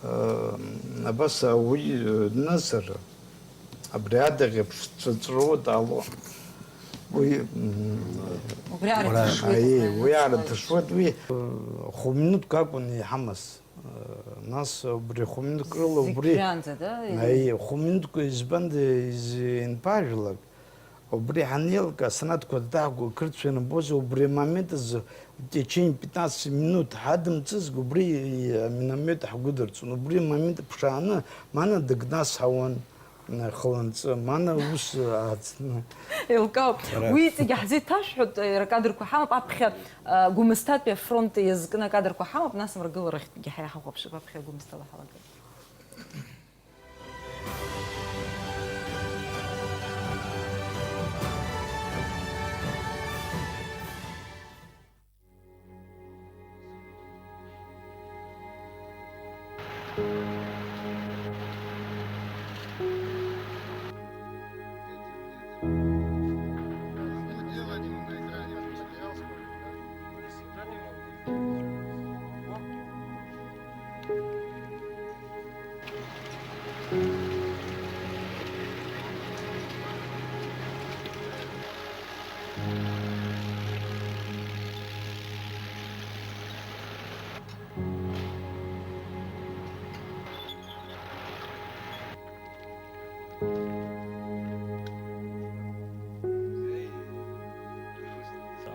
э, абас ауаҩы, э, днысыр, абри адаӷь еиԥш ҵәыҵәрыуа дало. Уи, м, Убри аарыҭашуеит, Аиеи, уи аарыҭашуеит, уи, э, хә-минуҭк акәын иҳамаз. Э, нас убри хә-минуҭк рыла Зегь убри, бжьанӡа, да? Аиеи, хә-минуҭк избанда из-, инԥажәлак, Убри ҳанеилга, асанатқәа дагәа, ақырҭцәа ирымбозар, убри амомент азы, в течение пятнадцати минут ҳадымҵызго, убри аминомет ҳгәыдырҵон. Убри амомент ԥшааны, мана дыгнасҳауан, м, хланҵы, мана ус аӡны. Еилкаауп. Ара. Уи иҵегьы ҳзеиҭашәҳәоит, иара акадрқәа ҳамоуп, аԥхьа, а, Гәымсҭатәи афронт иазкны акадрқәа ҳамоуп, нас амрагыларахьгьы ҳара иҳахәаԥшып, аԥхьа Гәымсҭала ҳалагап.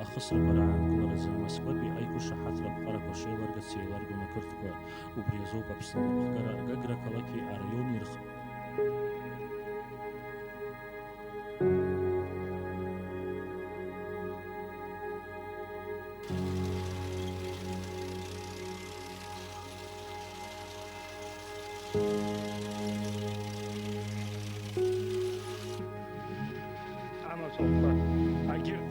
Ахысрақәа раанкыларазы Москватәи аиқәышаҳаҭра аԥҟарақәа шеиларгац еиларгон ақырҭқәа. Убри азоуп Аԥсны анапхгара Гагра ақалақьи араиони рх-, Амаҵурҭқәа, агьырҭ.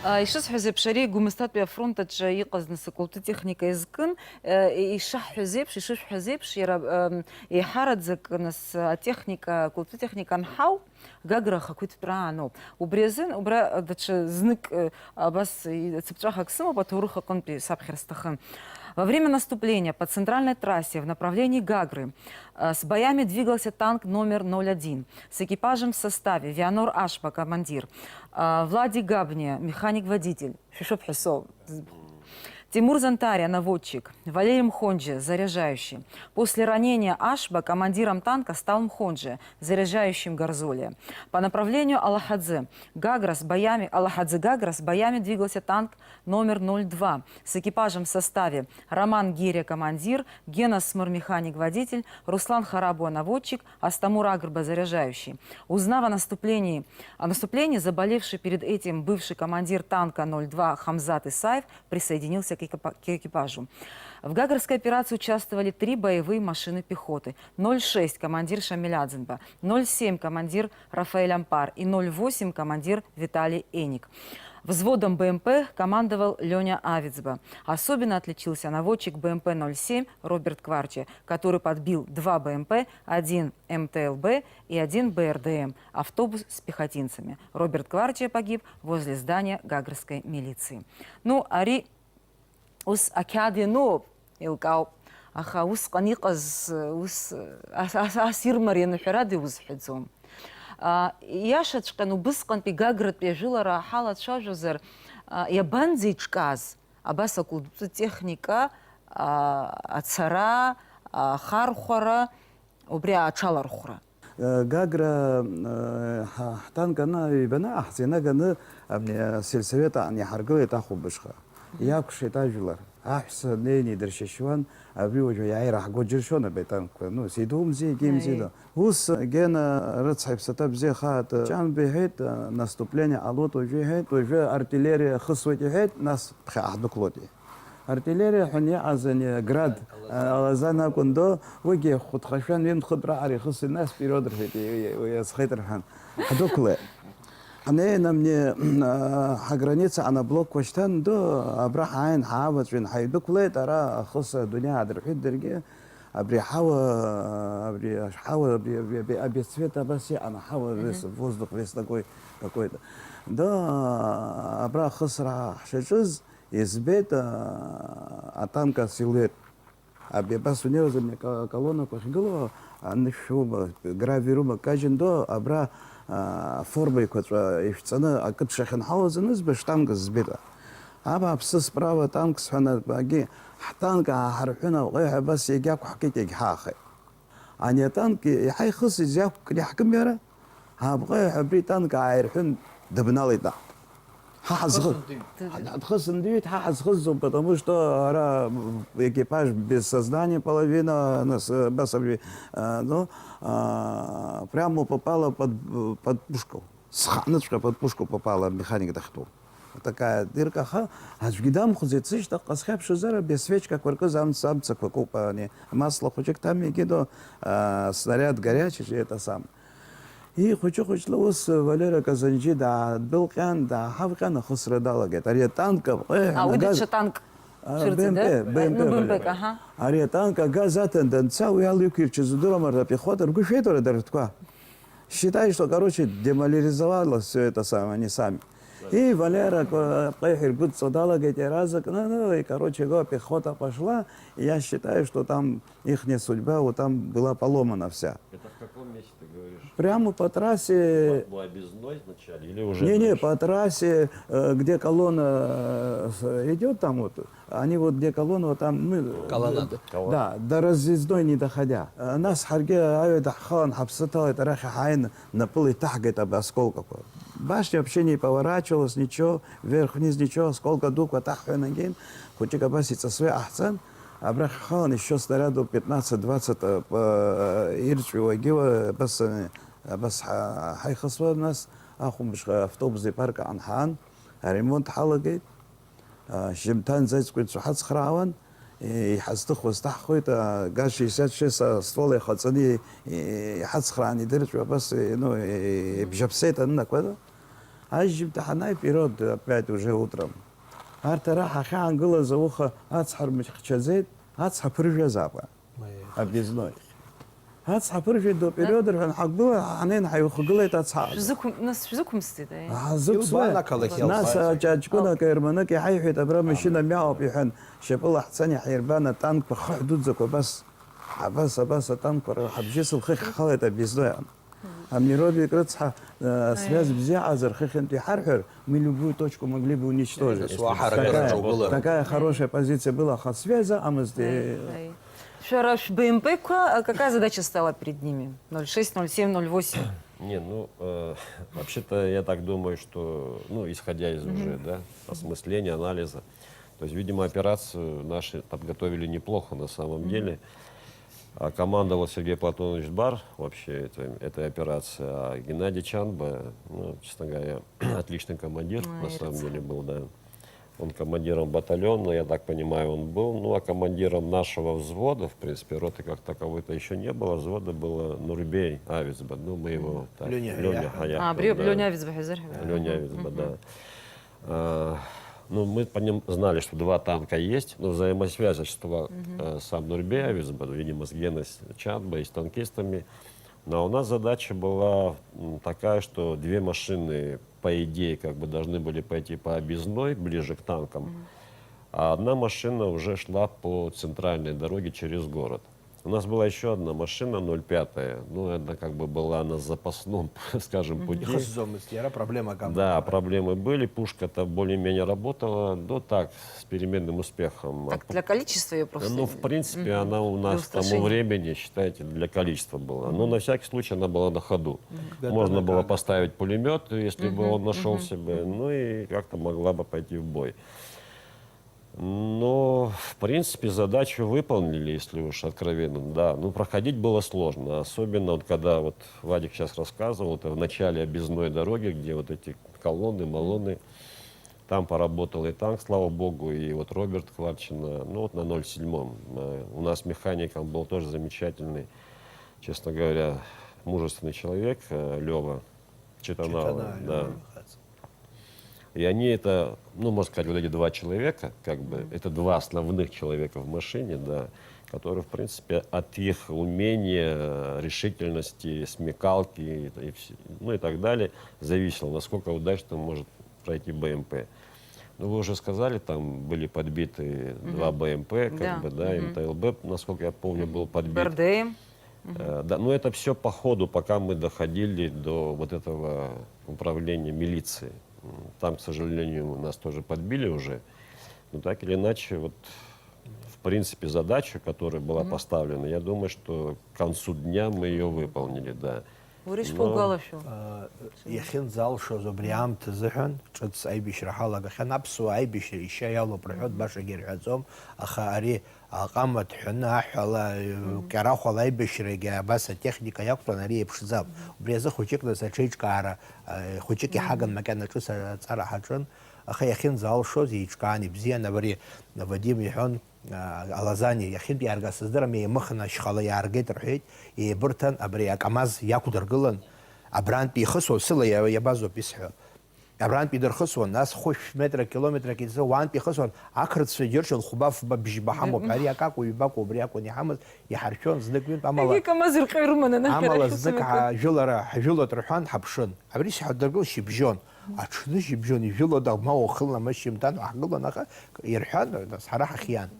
Ишысҳәаз еиԥш, ари Гәымсҭатәи афронт аҿы иҟаз нас акәылтәы техника иазкын. Ишаҳҳәаз еиԥш, ишышәҳәаз еиԥш, иара еиҳараӡак нас атехника, акәылтәы техника анҳау, Гагра ахақәиҭтәра ааноуп. Убри азын, убра даҽа знык, абас, цыԥҵәахак сымоуп, аҭоурых аҟынтәи саԥхьар сҭахын. Во время наступления по центральной трассе в направлении Гагры с боями двигался танк номер ноль один с экипажем в составе: Вианор Ашба, командир, Влади Габния, механик-водитель, шәышәыԥҳәысоу, Тимур Зантария, наводчик, Валерий Мхонджи, заряжающий. После ранения Ашба командиром танка стал Мхонджи, заряжающим Гарзолия. По направлению Алахадзе Гагра с боями, Алахадзе Гагра с боями двигался танк номер ноль два с экипажем в составе: Роман Гиря, командир, Гена Смыр, механик-водитель, Руслан Харабуа, наводчик, Астамур Агрба, заряжающий. Узнав о наступлении, о наступлении, заболевший перед этим бывший командир танка ноль два Хамзат Исаев присоединился к экипа-, к экипажу. В Гагрской операции участвовали три боевые машины пехоты: ноль шесть, командир Шамиль Адзинба, ноль семь, командир Рафаэль Ампар, и ноль восемь, командир Виталий Эник. Взводом Б М П командовал Лёня Авицба. Особенно отличился наводчик Б М П ноль семь Роберт Кварчи, который подбил два Б М П, один М Т Л Б и один Б Р Д М, автобус с пехотинцами. Роберт Кварчи погиб возле здания гагрской милиции. Ну, ари ус ақьаад иануп, еилкаауп. Аха усҟан иҟаз, ус, ас, ас, ас ирмарианы ҳәарада иузҳәаӡом. А, иашаҵәҟьаны убысҟантәи Гагратәи ажәылара ҳалацәажәозар, а, иабанӡеиҿкааз абас акәылтәы техника, а, ацара, ахархәара, убри аҽалархәра? Гагра, ҳа-, ҳтанк аны ҩбаны аҳҵеинаганы, абни, асельсовет аҟны иҳаргылеит ахәылбыҽха. Иакәшеит ажәлар. Аҳәса днеины идыршьышьуан, абри уажәы иааира ҳго џьыршьон абри атанкқәа. Ну, сидумзи, егьимзи Аиеи. ду. Ус Гена рыцҳа иԥсаҭа бзиахааит, Ҷанба иҳәеит, наступление ҟалоит уажәы иҳәеит, уажәы артиллериа ахысуеит иҳәеит, нас ԥхьаҟа ҳдәықәлоит иҳәеит. Артиллериа ҳәа иҟаз ани град, алазан акәындо, уигьы хәыҭхашәан, ҩымҭ-хынтә раҟара ихысит, нас вперед рҳәеит, уи азхеит рҳәан. Ҳдәықәлеит. Ҳнеин амни, ҳаграница анаблокқәа шьҭан, ду, абра ҳааин, ҳааваҵәин, ҳаидәықәлеит, ара ахыс адунеи аадырҳәит даргьы, абри аҳауа, абри аҳауа, абри, абри, абри, обесцвет абас иҟан, аҳауа, весь воздух весь такой какой-то. Ду, абра ахысра ҳшаҿыз, Избеит, а, атанк асилует. Абри абас унеиуазар, ка-, колоннақәа ахьгылоу, анышә ума, гравий рума, кажьын ду, абра, а, аформа еиқәаҵәа ишәҵаны акы дшахьынҳалоз анызба, штанга збеит. Абааԥсы, справа танк сҳәан, агьи ҳтанк ааҳарҳәын, аҟеиҳәа абас иагьақәҳкит, иагьҳаахеит. Ани атанк иаҳа ихысыз иақәкны иаҳкым иара, абӷеиҳәа абри танк ааирҳәын, дыбналеит наҟ. Ҳа ҳазхы-, Дхысындыҩит. Дхысындыҩит, ҳа ҳазхысӡом, потому что ара экипаж без сознания половина, нас, э, абас абри, э, ну, а, прямо попала под, под пушку. Сханыҵәҟьа под пушку попала, механик дахьтәоу. Такая дырка, аха аӡәгьы дамхәӡеит, сышьҭахьҟа схьаԥшызар, абри асвечкақәа ркыз амц-, амцақәа куп, ани, амасло хәыҷык ҭамҩагьы ду, а, снаряд горячий, это самое. И хәыҷы-хәыҷла ус Валера Казанџьи даадәылҟьан, дааҳавҟьан, ахысра далагеит. Ари атанк, э, А, уи нагаз-, даҽа танк а, цәырҵит, Б М П, да? Б М П, Ну, Б М П, Валера. Аха. Ари атанк агаз аҭан данца, уи ала иқәирчыз удыруама, рпехота, ргәы шәеит, уара, дара ртәқәа. Считай, что, короче, деморализовало всё это самое, они сами. И Валера, ко-, ҟеиҳа иргәыдҵо далагеит иаразнак, ну, ну, и, короче, го, пехота пошла, и я считаю, что там ихняя судьба, вот там была поломана вся. Это в каком месте ты говоришь? Прямо по трассе. По, по объездной вначале или уже Не-не, дальше? По трассе, э, где колонна, э, с-, идёт, там вот, Они вот где колонна, вот там, ну, Колоннада. д-, да, до разъездной не доходя. Э, нас ҳаргьы аҩада ҳхалан ҳаԥсы ҭалеит, арахь ҳааин, напыла иҭаҳгеит аб-, осколкақәа. Башня вообще не поворачивалась, ничего, вверх-вниз, ничего, осколка дуқәа ҭаҳҳәа инагеин, хәыҷык абас иҵысуа иҟаҳҵан, абрахь ҳхалан, ещё снарядов пятнадцать-двадцать, э, п-, э, ирҵәиуагьы, э, абас, э, абас ҳа-, ҳаихысуа, нас ахәымбыҽха автобус ипарк аҟны ҳаан, аремонт ҳалагеит. Шьыжьымҭанӡа аӡәк ицәа ҳацхраауан, иҳазҭыхуаз ҭаҳхуеит, газ шьасиаҭ шеса ствол иахаҵаны иҳацхраан идырҵәо абас, ну, ибжьаԥсеит анынақәа. Ажьжьымҭа ҳанааи, вперёд, опять уже утром. Арҭ ара ҳахьаангылаз ауха ацҳа рмыхьчаӡеит, ацҳа ԥыржәазаап. Объездной. Ацҳа ԥыржәеит до период рҳәан, ҳагәыла ҳанеин ҳаихагылеит ацҳа. Шәзықәым-, нас шәзықәымсӡеит, аи? Ҳазықәсуа. Илбан ақалақь нас иалбааит. Аҷаҷкәын акы ерманык иаҳаиҳәеит, абра машьына мҩаҟоуп иҳәан, шьапыла ҳцан иаҳирбан атанкқәа хыҳә дуӡӡақәа абас, абас, абас атанкқәа ра-, ҳабжьы сылхыхь халеит объездной аҟны. Амировик рыцҳа, э, связь бзиаҟазар хыхьынтә иҳарҳәар, мы любую точку могли бы уничтожить. Нас уаҳа Такая, ракараҿ угылар. Такая хорошая позиция была, аха связь аҟамызт, э, Аи, аи. Шәара шәБМП-қәа, а, какая задача стала перед ними? Ноль шесть, ноль семь, ноль восемь. Не, ну, э, вообще-то я так думаю, что, ну, исходя из уже, да, осмысления, анализа, то есть, видимо, операцию наши подготовили неплохо на самом деле. А командовал Сергей Платонович Бар вообще этой, этой операцией, а Геннадий Чанба, ну, честно говоря, отличный командир на самом деле был, да. Он командиром батальона, я так понимаю, он был. Ну, а командиром нашего взвода, в принципе, роты как таковой-то еще не было, взвода было Нурбей Авицба, ну, мы его так, Лёня Лёня Хаяхов. Хаяхов, А, Брё-, да. Лёня Авицба, Хизер Хаяхов. Лёня Авицба, да. А, ну, мы по ним знали, что два танка есть, но взаимосвязь осуществлял, э, сам Нурбей Авицба, видимо, с Геной Чанба и с танкистами. Но у нас задача была, м, такая, что две машины, по идее, как бы должны были пойти по объездной, ближе к танкам, а одна машина уже шла по центральной дороге через город. У нас была еще одна машина, ноль пятая, ну, это как бы была на запасном, скажем, пути. Ихысӡомызт иара, проблемак аман. Да, проблемы были, пушка-то более-менее работала, но так, с переменным успехом. Так, для количества её просто Ну, в принципе, она у нас к тому времени, считайте, для количества была. Ну, на всякий случай она была на ходу. Можно было поставить пулемет, если бы он нашёлся бы, ну и как-то могла бы пойти в бой. Но, в принципе, задачу выполнили, если уж откровенно, да. Ну, проходить было сложно, особенно вот когда вот Вадик сейчас рассказывал, это в начале объездной дороги, где вот эти колонны, малонны, там поработал и танк, слава богу, и вот Роберт Кварчина, ну, вот на ноль седьмом. Э, у нас механиком был тоже замечательный, честно говоря, мужественный человек, э, Лёва Читанава, Читанава, да. Лёва Михайлович. И они это, ну, можно сказать, вот эти два человека, как бы, это два основных человека в машине, да, которые, в принципе, от их умения, решительности, смекалки и, и вс-, ну, и так далее, зависело, насколько удачно может пройти БМП. Ну, вы уже сказали, там были подбиты два БМП, как Да. бы, да, Мгм. МТЛБ, насколько я помню, был подбит. БРДМ. Э, да, но это всё по ходу, пока мы доходили до вот этого управления милиции. М, там, к сожалению, нас тоже подбили уже. Но так или иначе, вот, в принципе, задача, которая была поставлена, я думаю, что к концу дня мы её выполнили, да. Уара Но ишԥоугәалашәо? Э, иахьынӡалшоз убри аамҭа азыҳәан, ҿыц аибашьра ҳалагахьан, аԥсуаа аибашьра ишьа иалоуп рҳәоит, башагьы ирҳәаӡом, аха ари аҟама ҭҳәаны, аҳәала, Мгм. кьарахәала аибашьрагьы абас атехника иақәтәан, ари еиԥшӡам. Мгм. Убри азы хәыҷык нас аҽеиҿкаара, э, хәыҷык Мгм. иҳаган макьана ҿыц аҵара ҳаҿын, аха иахьынӡалшоз еиҿкаан ибзиан, абри Вадим иҳәон, а, Алазани иахьынтә иааргаз сыздырам, еимыхны ашьхала иааргеит рҳәеит, еибырҭан, абри аКамаз иақәдыргылан, абрантәи ихысуан, сыла иа-, иабазоуп исҳәо. Абрантәи дырхысуан, нас хәышә метрак, километрак изы уаантәи ихысуан, ақырҭцәа џьыршьон, хәба-фба бжьба ҳамоуп, Мгм. ари акакәу, ҩбакәу, убри акәын иҳамаз, иҳаршәон, знык-ҩынтә, амала, Егьи КамАЗ ирҟьа ирыманы, нас амала иара знык шәыцымҩаԥган. ҳа-, жәылара, ҳжәылоит рҳәан, ҳаԥшын. Абри сҳәа дыргыл шьыбжьон, аҽны шьыбжьон ижәылода, ма уахынла, ма шьымҭан ҳгылан, аха ирҳәан, нас ҳара ҳахиан.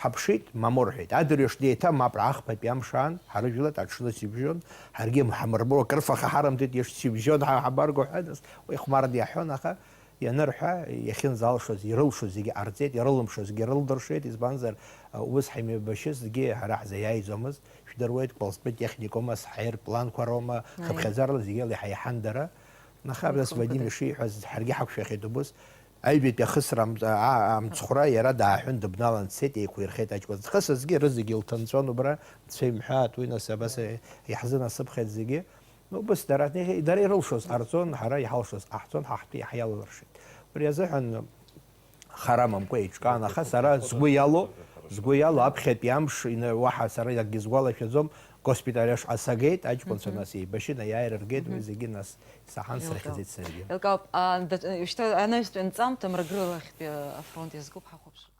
Ҳаԥшит, мамоу рҳәеит. Адырҩаҽны еиҭа мап, ахԥатәи амш аан, ҳарыжәлеит, аҽны сибжьон, ҳаргьы ҳамырбо, акрыфаха ҳарымҭеит, ишсибжьон ҳа-, ҳабарго ҳәа, нас уи хәмарны иаҳәон, аха ианырҳәа, иахьынӡалшоз, ирылшозгьы ҟарҵеит, ирылымшозгьы рылдыршеит, избанзар, ус ҳамҩаԥгашьазҭгьы ҳара ҳзаиааиӡомызт, шәдыруеит, Кәалзтәы техникума, ҳаирпланқәа роума, Аиеи. хыԥхьаӡарала зегьы ала иҳаиҳандара. Аха абас Ихымԥада. Вадим ишиҳәаз, ҳаргьы ҳақәшәахьеит убыс. Аҩбатәи ахысра амҵ-, а-, амцхәра иара дааҳәын, дыбналан дцеит, еиқәирхеит аҷкәын. Хысызгьы рызегьы илҭынҵәон убра, дцәа имҳәаат, уи нас абас иаҳзынасыԥхьеит зегьы. Ну, убыс дара, дара ирылшоз ҟарҵон, ҳара иҳалшоз ҟаҳҵон, ҳа ҳтәы иаҳа иалалыршеит. Убри азыҳәан хара мымкәа еиҿкаан, аха сара сгәы иалоу, Сгәы иалоу, аԥхьатәи амш ина-, уаҳа сара акгьы сгәалашәаӡом, госпиталь ашҟа сагеит, аҷкәынцәа нас еибашьын, аиааира ргеит, уи зегьы нас саҳан, срыхьӡеит саргьы. Илкаауп, а, даҿ-, шьҭа анаҩстәи анҵамҭа Мрагылахьтәи афронт иазкуп, ҳахәаԥшып.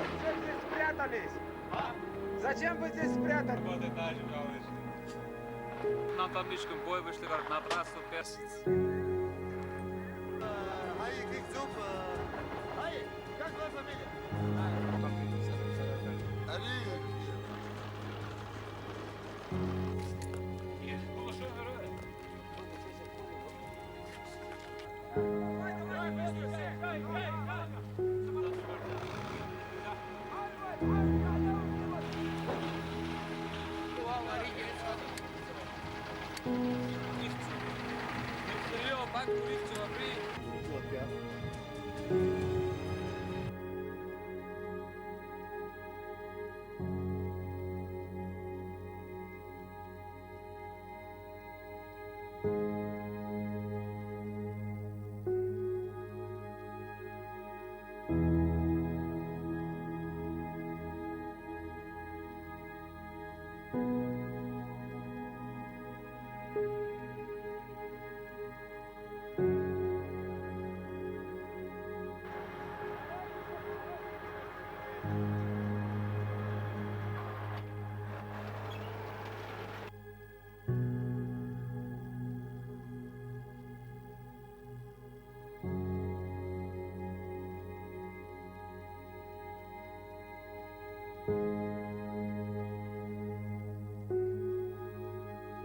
Зачем вы здесь спрятались? Зачем вы здесь спрятались? Вот это же, товарищ. На табличку бой вышли, говорит, на трассу персиц. Ай, как зуб, э, ай, как твоя фамилия? Али.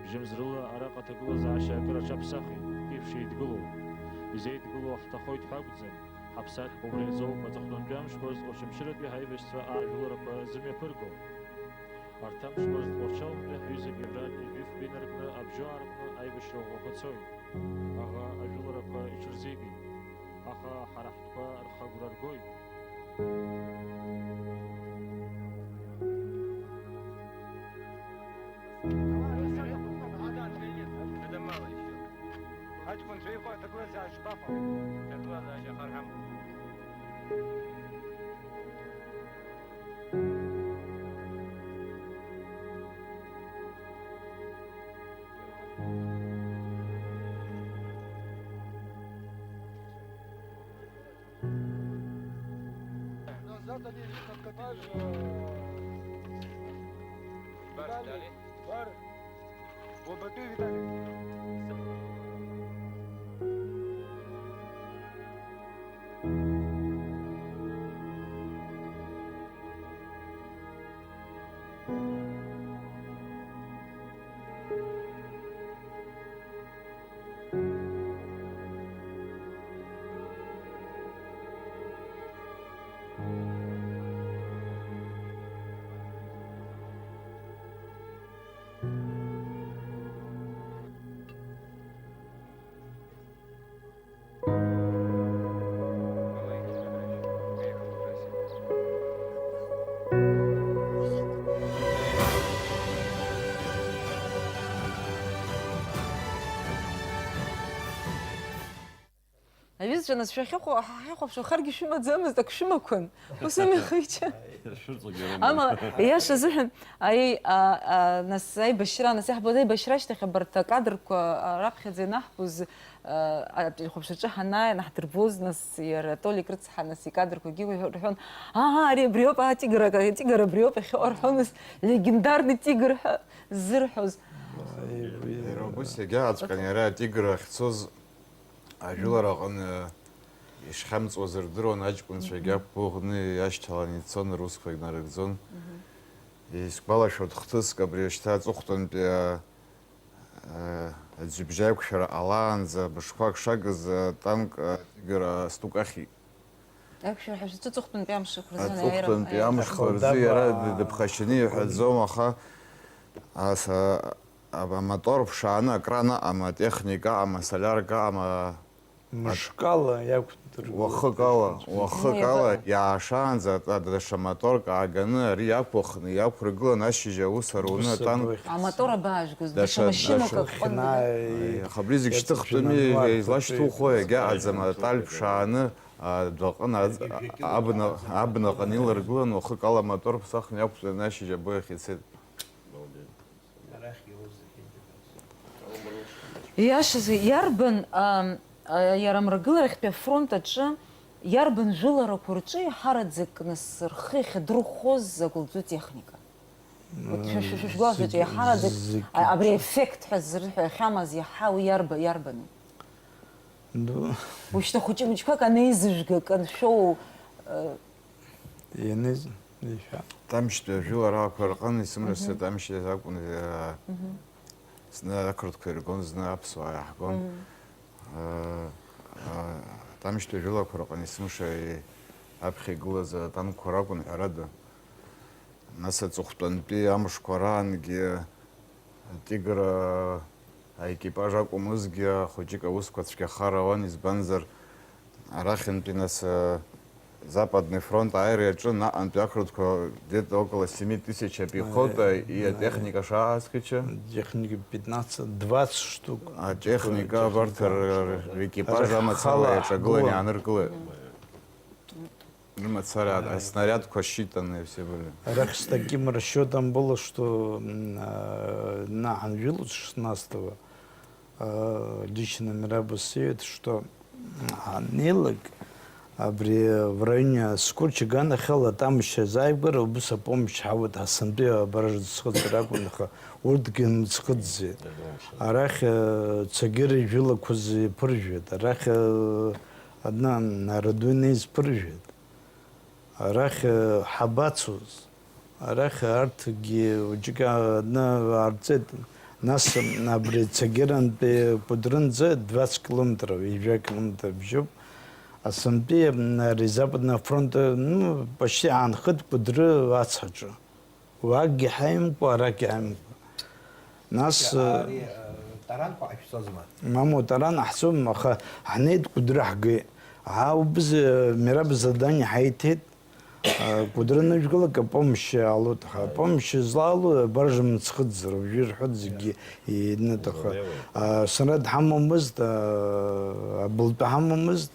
Бжьымз рыла араҟа аҭагылазаашьа акыр аҽаԥсахит, еиԥш еидгылоуп. Изеидгыло ҳҭахоит ҳәа акәӡам, ҳаԥсадгьыл убри азоуп. Аҵыхәтәантәи амшқәа рзы Очамчыратәи ҳаибашьцәа ажәыларақәа зымҩаԥырго. Арҭ амшқәа рзы Тҟәарчалнтәи ҳҩыза Геврали Вифба инаркны абжьы аархәны аибашьра ӷәӷәақәа цоит. Аха ажәыларақәа иҽырзеигеит. Аха ҳара ҳтәқәа рхы агәра ргоит. Аҷкәынцәа иҟоу аҭагылазаашьа шԥаҟоу? Аҭагылазаашьа ахарҳәама? Назад они откатились. Бар, Виталий. Бар. Лобатый Виталий. Аҩызцәа, нас шәахьыхәо-, ҳахьыхәаԥшуа харгьы шәымаӡамызт, ак шәымақәан. Ус ами, Хыҩча? Шәырҵогьы рыман. Амала, иаша азыҳәан, аи, а, а, нас аибашьра, нас иаҳбоз аибашьра ашьҭахь абарҭ акадрқәа, а, раԥхьаӡа ианаҳбоз, а, а, ихәаԥшраҿы ҳанааи, наҳдырбоз, нас иара Толик рыцҳа, нас икадрқәагьы уҳәо-, рҳәон, аа, ари абриоуп, аа, тигр, атигр абриоуп иахьыҟоу рҳәон, нас легендарный тигр ҳәа ззырҳәоз. Иара убыс иагьааҵәҟьан иара атигр ахьцоз. Ажәылара аҟны ишхьамҵуаз рдыруан, аҷкәынцәагьы ақәгәыӷны иашьҭаланы ицон, русқәагь нарыгӡон. Исгәалашәоит хҭыск, абри шьҭа аҵыхәтәантәи, а, а, аӡҩыбжьа аиқәшәара ҟалаанӡа быжқәак шагыз атанк, а, Тигр астук ахьит. Аиқәшәара ҳәа шәызҿу аҵыхәтәантәи амшқәа рзы, анаҩра, аҵыхәтәантәи амшқәа рзы иара дыԥхашьаны иҳәаӡом, аха ас, а, Амотор ԥшааны акран аҟама, атехника аҟама, асолиарка аҟама, мышкала иақәдыргылоит. Уахык ала, уахык ала иаашаанӡа ада даҽа моторк ааганы ари иақәыхны иақәыргылан, ашьыжь аус аруны атанк. Амотор абаажәгоз, даҽа машьынак аҟынӡа. Аха абри зегь шьҭыхтәыми, излашьҭухуа иагьаҟаӡам, аталь ԥшааны, адәаҟын, абнаҟа иныларгылан, уахык ала амотор ԥсахны иақәтәаны ашьыжь абоиахь ицеит. Иашазы, иарбан, ам, а, иара амрагыларахьтәи афронт аҿы, иарбан жәыларақәа рҿы еиҳараӡак нас рхы иахьадырхәоз агәылҵәа техника? Вот шәа-, шәа-, шәа-, шәгәалашәаҿы еиҳараӡак, а, абри аеффект ҳәа ззырҳәахьамаз иаҳа уи иарба-, иарбану? Ушьҭа хәыҷы-мыҷқәак анеизыжәга, каншәоу, э, Ианыз, ишәа. Тамшьтәи ажәыларақәа рҟын исымрасы Тамшьтәи акәын, э, зны ақырҭқәа иргон, зны аԥсуаа иаҳгон. Э, э, Тамшьтәи ажәылақәа рҟын есымша аԥхьа игылаз атанкқәа ракәын, ҳәарада. Нас аҵыхәтәантәи амшқәа раангьы Тигр аекипаж акәмызгьы, хәыҷык аусқәа цәгьахар ауан, избанзар, арахьынтәи нас, э, Западный фронт ааира иаҿын, наҟ-антәи ақырҭқәа где-то около семи тысяч пехота и техника шааскыча. Техника пятнадцать, двадцать штук. Атехника, абарҭ р-, р-, рекипаж амацала иаҿагылан иааныркылеит. Рымацара аснарядқәа считанные все были. Арахь с таким расчётом было, что, м, а, на Анвилу шестнадцатого, а, лично Мираб сеет, что, м, анеилак, абри в районе Скочи аганахьала атамашьа азааигәара убыс апомощь ҳауеит, ҳасантәи абаража зхыҵыр акәын, аха урҭгьы мыӡхыҵӡеит. Арахь, э, Цагира ижәылақәа зеиԥыржәеит, арахь, э, адна, Арадуи неизԥыржәеит. Арахь, э, ҳабацоз? Арахь арҭгьы џьыка адны аарҵеит. Нас абри Цагирантәи Кәыдрынӡа двадцать километров, ҩажәа километр бжьоуп. Асынтәи, м, ари Западный фронт, ну, почти аанхеит Кәыдры ацҳаҿы. Уагьы ҳаимгәа, арагьы ҳаимгәа. Нас, ари, э, таранқәа ҟашәҵозма? Мамоу, таран ҳцом, аха ҳнеит Кәыдры ҳгеит. Ҳа убз, э, Мираб задание ҳаиҭеит. Э, Кәыдры нажәгалак апомощь алоит. Ҳа апомощь злалу, э, баржа мыцхыӡзар, уажәы ирҳәоит зегьы инаҭахо. Э, снаряд ҳамамызт, э, абылтәы ҳамамызт.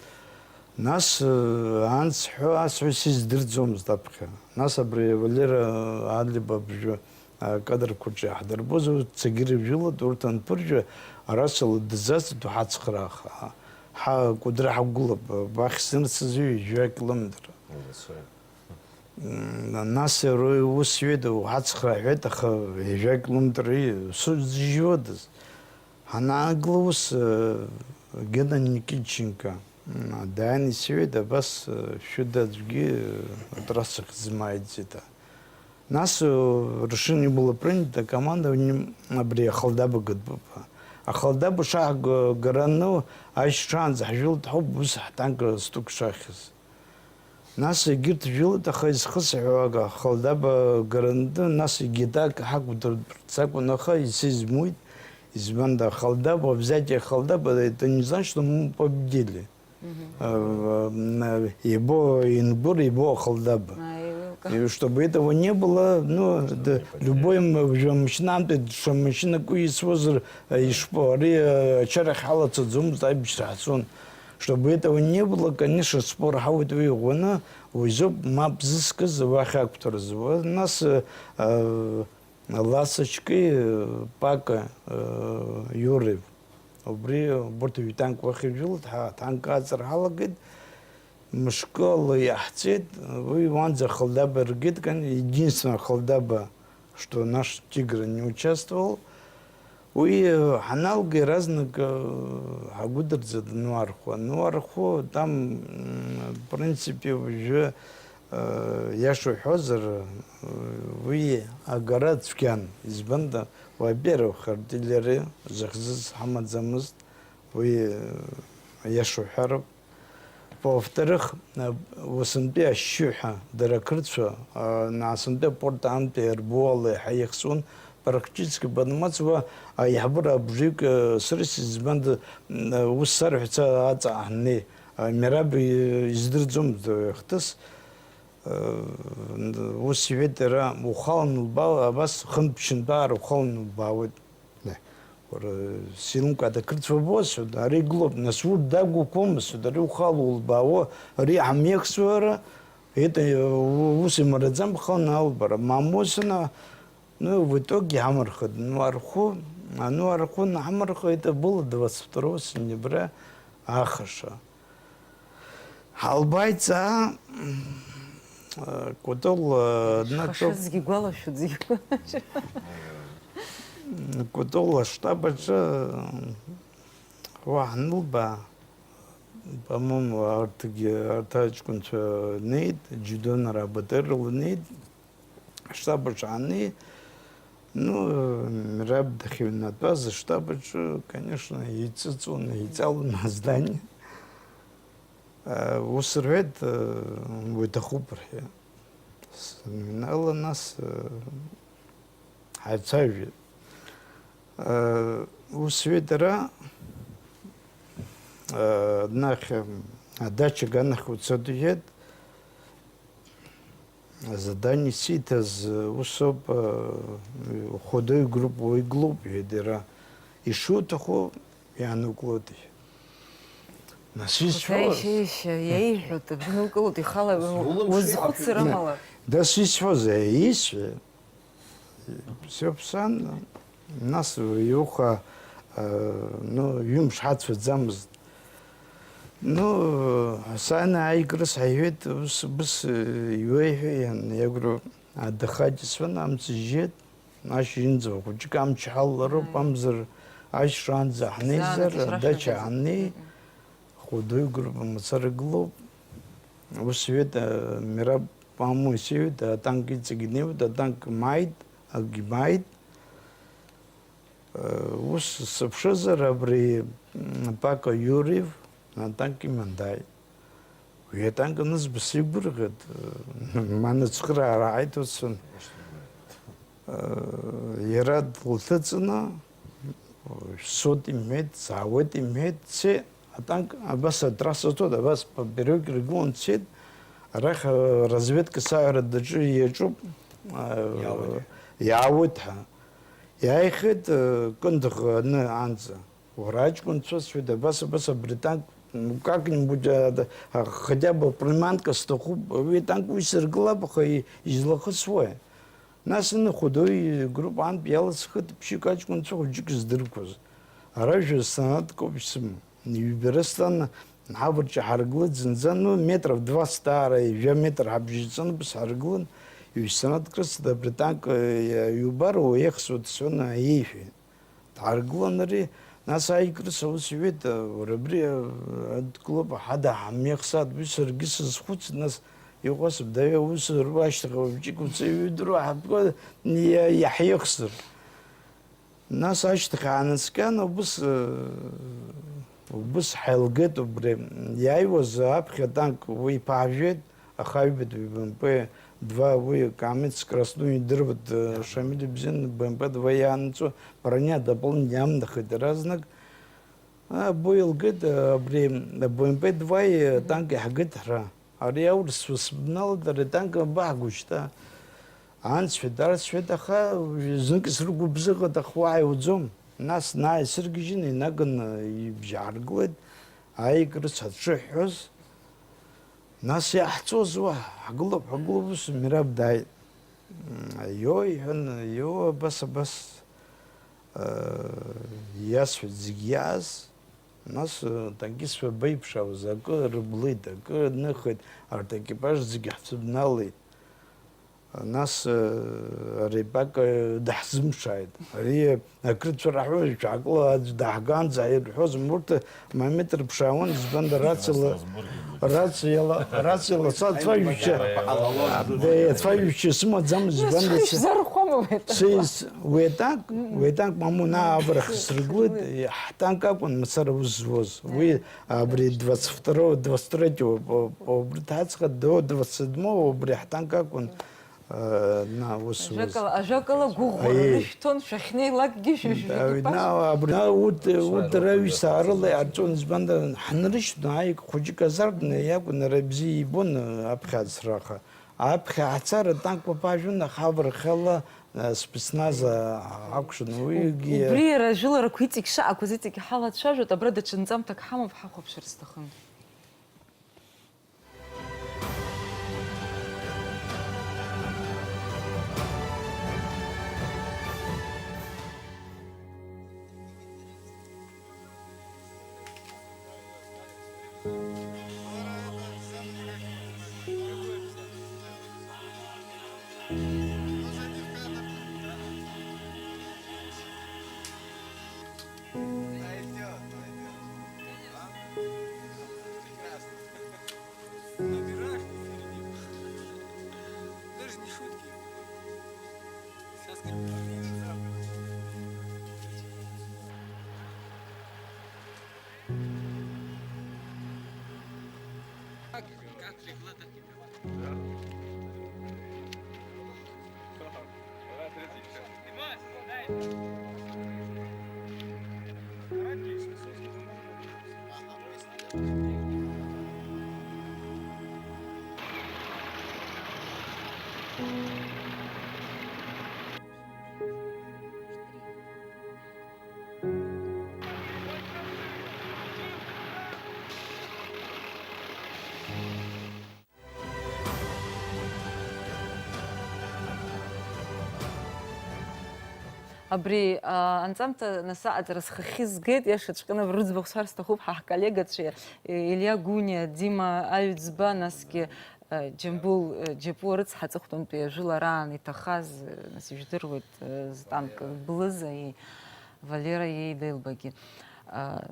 Нас, э, анс ҳәо, ас ҳәо сиздырӡомызт аԥхьа. Нас абри Валера Адлеиба абжәы, э, акадрқәа рҿы иаҳдырбоз, урҭ Цагира жәылатә, урҭ анԥыржәа, арасала дызацыҭ ҳацхрааха. Ҳа Кәыдры ҳақәгылап, бахь сынасызи жәа километр. М, нас иара ус иҳәеит, уҳацхраа ҳәеит, аха жәа километр и-, сузжьуадаз? Ҳанаангыла ус, э, Гена Никитченко, м, дааины исҳәеит, абас, э, шәыда аӡәгьы, э, атрассахь змааиӡеит ҳәа. Нас, э, решение было принято, командование абри Ахалдаба гыдбаба. Ахалдаба шаҳгараны, аишьцәаанӡа ҳжәылт ҳауп, ус ҳтанк стук шахьыз. Нас егьырҭ жәылеит, аха изхысҳәаауа Ахалдаба гаранты, нас егьи атанк ҳақәдыртәырц акәын, аха исызмуит, избанда Ахалдаба, взятие Ахалдаба, это не значит, что мы победили. Э, э, его Ингур, его Ахалдаба. И чтобы этого не было, ну, да, любой м-, уже машина, ам, ты, что машина куи свозыр, э, ишпо, ари, э, чарах ҳалацаӡомызт, аибашьра ҳцон. Чтобы этого не было, конечно, спор ҳауеит уи ӷәӷәаны, уи азоуп мап зыскыз уахь ақәҭәарызы. Уа-, нас, э, э, Ласочки, э, Пака, э, Юрьев. Убри, убарҭ ҩ-танк уахь ижәылт, ҳа аҭанк ааҵыр ҳалагеит, мышкы ала иаҳцеит, уи уанӡа Ахалдаба ргеит, кан-, единственное Ахалдаба, что наш Тигр не участвовал. Уи, э, ҳаналга иаразнак, э, ҳагәыдырӡа дануархәа. Ануархәо, там, м, в принципе, уажәы, э, иаша уҳәозар, э, уи агара цәгьан. Избанда, во-первых, артиллери захьӡыз ҳамаӡамызт, уи, э, иаша уҳәароуп. Во-вторых, э, усынтәи ашьшьыҳәа дара ақырҭцәа, э, Наасынтәи апорт аантәи рбуала иаҳа ихҵәон, Практически банымаҵ уа аиҳабыра абжаҩык, э, срысит, избанда, м, ус сарҳәаца аҵаҳнеи, э, Мераб, э, издырӡомызт, э, хҭыс. Э, ус иҳәеит иара, ухалан улбаа, абас хынтә-ԥшьынтәаара ухалан улбаауеит. Не, уара, силымка адакрыцәа босҳәоит, ари игылоуп, нас урҭ дагәақәоума, сҳәоит, ари ухала улбаауа, ари ҳамеихсуара, это, э, у-, ус имараӡам, халан албара, мамоу сына, ну, в итоге ҳамырхит, ну, архәы, а, ну, архәы наҳамырхит, это было двадцать второго сентября, ахаша. Ҳалбаиҵаа, м, Кәтол, э, днаҿоуп. Ишхашазгьы гәалашәоит зегь. Кәтол аштаб аҿы, м, уа ҳанылба, по-моему, арҭгьы, арҭ аҷкәынцәа неит, Џьидонара абатыррала неит. Аштаб аҿы ани, ну, Мераб дахьыҩнатәаз аштаб аҿы, конечно, иҵыҵуан, иҵалон аздание. Э, ус рҳәеит, э, уи дахуп рҳәеит. Саныҩнала, нас, э, ҳаицәажәеит. Э, ус сҳәеит, ара, э, нахь, э, адача аганахь уцоит, иҳәеит. Задание сиҭаз, э, усоуп, э, хәадои группа уи глоуп, иҳәеит иара. Ишуҭаху иаанукылоит, иҳәеит. Нас исҳәоз. Иеиҳәоит, абри нукылоит, ихала уазхәыцыр амала. Дас исҳәоз, э, исҳәеит. Все, ԥсан, нас иуха, э, ну, ҩымш ҳацәаӡамызт. Ну, сани аикрыс ҳаиҳәеит, ус, быс, э, иуеиҳәеи, иан, я говорю, адыхаҷ сҳәан, амца жьеит, ашьыжьынӡа хәыҷык амч ҳалалароуп, амзар ашьшаанӡа ҳнеизар, адача ҳаннеи, хәадои группа мацара гылоуп. Ус иҳәеит, э, Мераб По-моему, сиҩит, атанк иҵегь инеиуеит, атанк мааит, акгьы мааит. Э, ус сыԥшызар, абри, м, Пака Иуриев атанк иман дааит. Уи атанк анызба сигәырӷьеит, э, ма ацхыраара ааит уцын. Э, иара длҭыҵны, сот имҳәеит, саауеит имҳәеит, цеит. Атанк абас атрасса ацоит, абас поперёк иргылан дцеит, арахь, э, разведка сааира даҿы иаҿуп, э, иаауеит ҳәа. Иааихеит, э, Кындыӷ аныҟанӡа. Уара аҷкәынцәа, сҳәеит, абас, абас абри атанк, ну, как-нибудь, э, д-, а, хотя бы приманка сҭахуп, уи атанк уи сыргылап, аха и-, излахысуеи? Нас аны хәадои группа антә иаласхит ԥшьҩык аҷкәынцәа хәыҷык здырқәоз. Ара жәа санаҭк ауп исымоу. Ҩбара сҭан, ҳавараҿы ҳаргылеит зынӡа, ну, метров двадцать даара, жәа метр ҳабжьаҵаны быс ҳаргылан, ҩ-санаҭк рыцда абри атанк, э, иубар, уеихсуа дцон, аиеишәа. Дҳаргылан ари, нас аикрыса ус иҳәеит, уара абри, э, адгылоуп, ҳада ҳамеихсааит, уи саргьы сазхәыцит, нас иҟоу сыбдаҩа ус руа ашьҭахь уажәык уцеиҩдыруа ҳабго иа-, иаҳиахсыр. Нас ашьҭахь аанаскьан, убыс, э, убыс ҳаилгеит убри. Иааиуаз аԥхьа атанк уи иԥаажәеит, Ахаҩбатәи БМП два, уи Камец Красну идыруеит, э, Шамиль ибзианы БМП два иаанҵәо, броня дополнительно иамнахит иаразнак. А, бо илгеит, э, абри БМП два, э, танк иаҳгеит ҳара. Ари аурысцәа сыбналоит, ари атанк абаҳгоу шьҭа? Анцәа дарсшәеит, аха знык срыгәыбзыӷит, аха уаҳа иуӡом. Нас наи сыргьежьын, инаганы ибжьааргылеит, аик рыцҳа дшыҳәҳәоз. Нас иаҳҵоз уа, ҳгылоуп, ҳгылоуп, ус Мераб дааит. М, ио, иҳәан, ио, абас, абас, э, иасҳәеит зегь иааз. Нас, э, атанкистцәа беиԥшаауаз, акы рыблит, акы ныхеит, арҭ аекипаж зегь ҳцәыбналеит. Нас, э, ари Пака, э, даҳзымԥшааит. Ари, э, ақырҭцәа раҳәо, шәаакыла аӡә даҳгаанӡа ирҳәозма, урҭ, э, момент рыԥшаауан, избанда, рациала, рациала, рациала са цәажәашьа, э, цәажәашьа сымаӡам, избанда, са, са ис-, уи атанк, уи атанк, мамоу, на аварахь срыгылеит, э, ҳтанк акәын мацара ус зуаз. Уи абри двадцать второго, двадцать третьего, о-, о-, убри ҭацха, до двадцать седьмого, убри ҳтанк акәын. Э, на, ус, ус. Ажәакала, ажәакала, гәыӷәӷәара Аиеи. Рышәҭон, шәахьнеилакгьы шәа-, шәа-, Э, шәекипаж. На, абри, на, урҭ, урҭ дара аҩсҭаарыла иаарҵон, избан, ҳанрышьҭ, ааи, хәыҷык азардны иакәын, ара бзиа ибон, э, аԥхьа ацраха. Аԥхьа ҳцар, атанкқәа ԥажәон, аха авархьала, э, спецназ, э, акәшан, уигьы. Убри иара ажәыларақәа иҵегь шаҟақәаз иҵегь ҳалацәажәоит, абра даҽа нҵамҭак ҳамоуп, ҳахәаԥшыр сҭахын. Пойдёт, пойдёт. А? Прекрасно. Набираешь, и перед ним. Даже не шутки. Сейчас как. Как, как легла, так и легла. Да. Абри, а, анҵамҭа насаҟаҵара схахьы згеит, иашаҵәҟьаны рыӡбахә сҳәар сҭахуп, ҳа ҳколлегацәа, э, Елиа Гәыниа, Дима Аҩӡба, насгьы, э, Џьамбул, э, Џьапуа рыцҳа, аҵыхәтәантәи ажәылараан иҭахаз, э, нас ижәдыруеит, э, зтанк Валера. Блыза, и-, Валера Еида Елбагьы. А,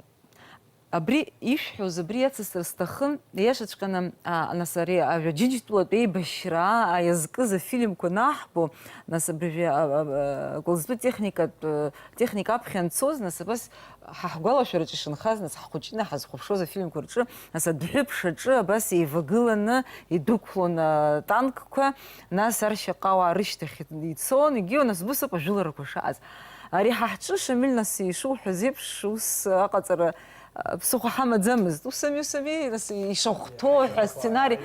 Абри ишәҳәоз, абри иацысҵар сҭахын, иашаҵәҟьаны, а, нас ари ажәа Џьынџьтәылатә еибашьра, а, иазкыз афильмқәа анаҳбо, нас абыржәы, а, а, а, кәалзтәы техникатә, а, техника аԥхьа анцоз, нас абас ҳа ҳгәалашәараҿы ишынхаз, нас ҳхәыҷны ҳазхәаԥшуаз афильмқәа рҿы, нас адәҳәыԥш аҿы абас еивагыланы идәықәлон атанкқәа, нас аршьаҟауаа рышьҭахь ицон, егьиу, нас убас ауп ажәыларақәа шаҟаз. Ари ҳа ҳҿы, Шамиль, нас ишуҳәаз еиԥш, ус аҟаҵара Ԥсыхәа ҳамаӡамызт. Усами, усами, нас ишахәҭоу ҳәа асценари.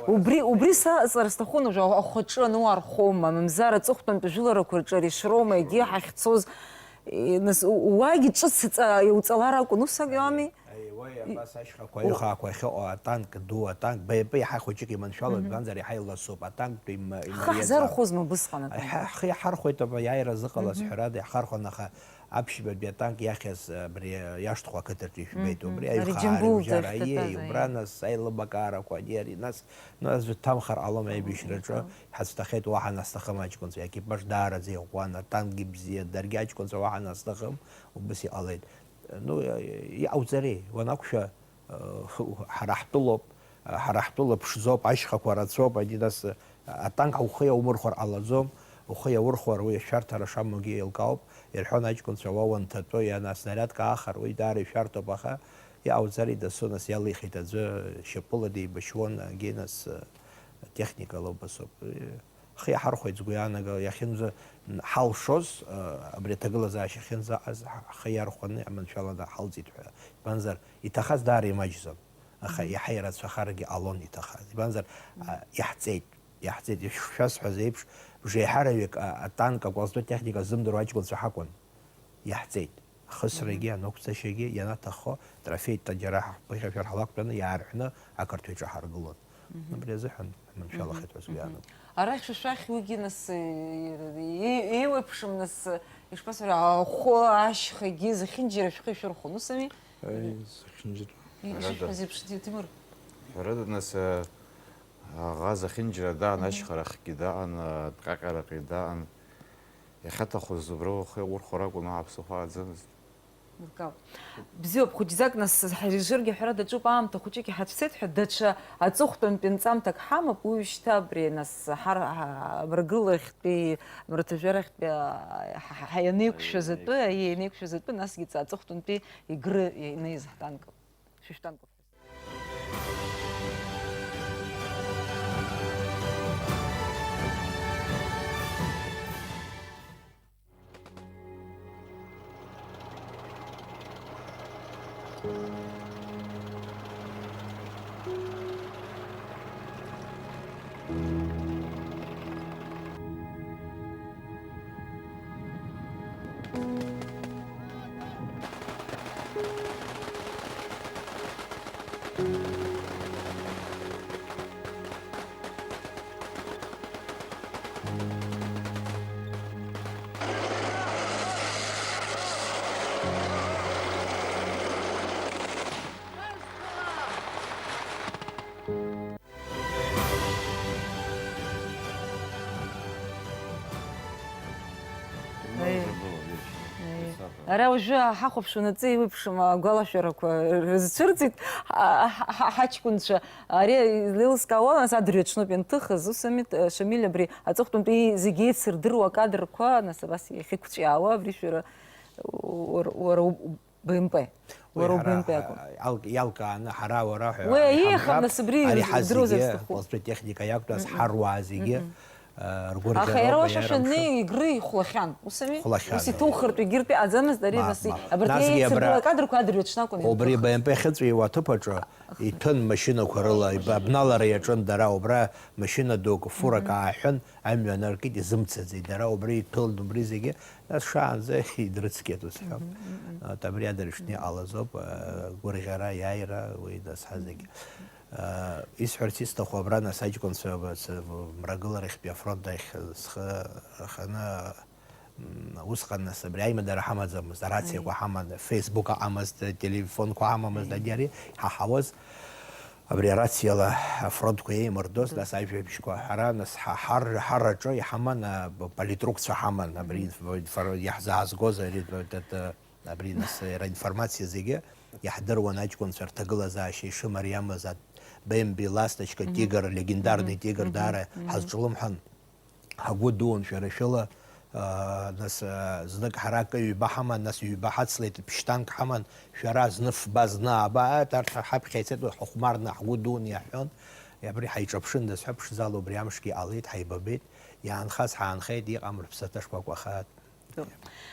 Убри, убри саҵара сҭахын уажәы, ахәаҿы ануаа рхоума, мамзар аҵыхәтәантә жәыларақәа рҿы ари шроума, егьи ҳахьцоз, нас у-, уагь ҿыц ҵа-, иуҵалар акәын, ус акәами? Аиеи, абас ашьхақәа, аҩхаақәа ахьыҟоу атанк ду, атанк, баҩ-, баҩ-, иаҳа хәыҷык иманшәалоуп, мгм, избанзар иаҳа иласуп, атанк ду има-, ҳхы имариаӡам. Ҳзархәозма убысҟан атанк? Ҳа-, ҳхы иаҳархәеит, аба, иааира зыҟалаз, мгм, ҳәарада, иаҳхархәон, аха Аԥшьбатәи атанк иахьаз абри иашҭхәа ақыҭаҿы ижәбеит, мгм, убри ари аҩхаа, џьамбул аҩхаа, аиеи, зыхьҭатәаз, убра аиеи, нас аилыбакаарақәа, ари, ари, нас, нас аӡәы дҭамхар ҟалом аибашьраҿы, ҳазҭахеит, уаҳа насҭахым аҷкәынцәа, аекипаж даараӡа иӷәӷәан, атанкгьы бзиа, даргьы аҷкәынцәа уаҳа насҭахым, убас иҟалеит. Ну, иа-, иа-, иҟауҵари, уанақәшәа, ҳара ҳтәылоуп, ҳара ҳтәыла ԥшӡоуп, ашьхақәа рацәоуп, ани нас, атанк ухы иаумырхәар ҟалаӡом, ухы иаурхәар уи ашәарҭара шамоугьы еилкаауп, ирҳәон аҷкәынцәа, уа уанҭатәо, иана аснарядка аахар, уи даара ишәарҭоуп, аха иҟауҵари, дасу нас иалихит аӡәы, шьапыла деибашьуан, егьи нас, техникала убасоуп. Ҳхы иаҳархәеит, сгәы иаанагало, иахьынӡа ҳалшоз, абри аҭагылазаашьа ахьынӡаҟаз, ҳхы иархәаны аманшәалада ҳалҵит ҳәа. Избанзар, иҭахаз даара имаҷӡан, аха, мгм, иаҳа ирацәахаргьы ҟалон иҭахаз. Избанзар, мгм, а, иаҳҵеит, иаҳҵеит. Ишшәасҳәаз еиԥш, бжеиҳараҩык, а, атанк, акәалзтәы техника ззымдыруа аҷкәынцәа ҳакәын. Иаҳҵеит. Ахысрагьы, мгм, анықәҵашьагьы, ианаҭаххо, трофеи џьара ҳаԥыхьашәар ҳалақәтәаны, иаарҳәны ақырҭуа иҿы ҳаргылон. Мгм. Абри азыҳәан ҳманшәалахеит ҳәа сгәы, мгм, иаанагоит. Арахь шәа шәахь уигьы нас, е-, е-, еиуеиԥшым нас, ишԥасҳәари, ахәы ашьхагьы зехьынџьара шәхы ишәырхәон, усами? Аи, зехьынџьара. И-, ишышәҳәаз еиԥш, Ди-, Ҭемыр? Ҳәарада, нас, а, аӷа зехьынџьара даан, мгм, ашьхарахьгьы даан, а, дҟьаҟьарахьгьы даан, иахьаҭахыз убра ухы иаурхәар акәын, уаҳа ԥсыхәа ааӡамызт. Бзиоуп, хәыҷӡак нас ҳарижыргьы аҳәара даҿуп, аамҭа хәыҷык иҳацәцеит ҳәа, даҽа аҵыхәтәантәи нҵамҭак ҳамоуп, уи шьҭа абри нас ҳар-, ҳа-, Мрагылахьтәи, Мраҭажәарахьтәи, а, ҳа-, ҳа-, ҳа-, ианеиқәшәаз атәы, аиеи, ианеиқәшәаз атәы, насгьы ҵа-, аҵыхәтәантәи Егры ианаиз ҳтанк, шәышәтәанк. Ара уажәы ҳахәаԥшуан, аҵеи еиуеиԥшым агәалашәарақәа рызцәырҵит ҳа-, ҳа-, ҳаҷкәынцәа. Ари еилыскаауа, нас, адырҩаҽноуп ианҭыхыз, ус ами, Шамиль, абри аҵыхәтәантәи зегь еицырдыруа акадрқәа, нас, абас иахьықәҵәиаауа, абри шәара, уара, уара, Б М П. Уи уара ҳара, Б М П акәын. Ҳа-, иалк-, иалкааны ҳара уара ҳәа Уи ари аиеихам, ҳамҳәап, нас, абри ари ҳа здыруазар зегьы, сҭахуп. Уалҵуеит техника иақәтәаз, ҳаруаа зегьы, э, ргәырӷьароуп, Аха иара уашәа иара шәаннеи мшын. Игәы ихәлахьан, ус ами? Хәлахьан, Ус иҭухыртә егьырҭ иҟаӡамызт, ари Мап, нас мап. абарҭ Насгьы еицырдыруа абра акадрқәа адырҩаҽны акәын Убри ианҭыхыз. Б М П ахьыҵәиуа аҭыԥ аҿы иҭәын машьынақәа рыла, иб-, абналара иаҿын дара, убра машьына дук, фурак Мгм. ааҳәын, амҩа наркит, изымцаӡеит дара, убри иҭәын, убри зегьы. Нас шаанӡа идрыцқьеит, ус ҳәа. Мгм, мгм. От абри адырҩаҽны Мгм. иҟалаз ауп, э, гәырӷьара, иааира, уи дазҳа зегьы. Э, исҳәарц исҭаху абра, нас, аҷкәынцәа, бац-, мрагыларахьтәи афронт ахь схы рханы, м, усҟан, нас, абри аимадара ҳамаӡамызт, арациақәа Аи. ҳаман, Facebook ыҟамызт, телефонқәа ҳамамызт, Аи. Ари ҳаҳауаз. Абри арациала афронтқәа еимырдоз, Мгм. нас, ажәабжьқәа аҳәара, нас, ҳа-, ҳар-, ҳараҿы иҳаман, а, б-, политрукцәа ҳаман, абри Мгм. инф-, инфор-, иаҳзаазгоз, ари, д-, д-, д-, абри, нас, иара информациа зегьы иаҳдыруан, аҷкәынцәа рҭагылазаашьа ишымариамыз, а, Бемби, Ласточка, Мгм. Тигр, легендарный Мгм. Тигр, Мгм. даара Мгм. ҳазҿлымҳан. Ҳагәы дуун шәара шәыла, аа, нас, аа, знык ҳара акы ҩба ҳаман, нас ҩба ҳацлеит, ԥшьҭанк ҳаман, шәара зны фба, зны ааба, аат, арҭ ҳаԥхьа ицеит, уи ҳахәмарны ҳгәы дуун иаҳҳәон. Абри ҳаиҿаԥшындаз ҳәа ԥшӡала убри амшгьы иҟалеит, ҳаибабеит, иаанхаз ҳаанхеит, иҟам рыԥсаҭа шкәакәахааит.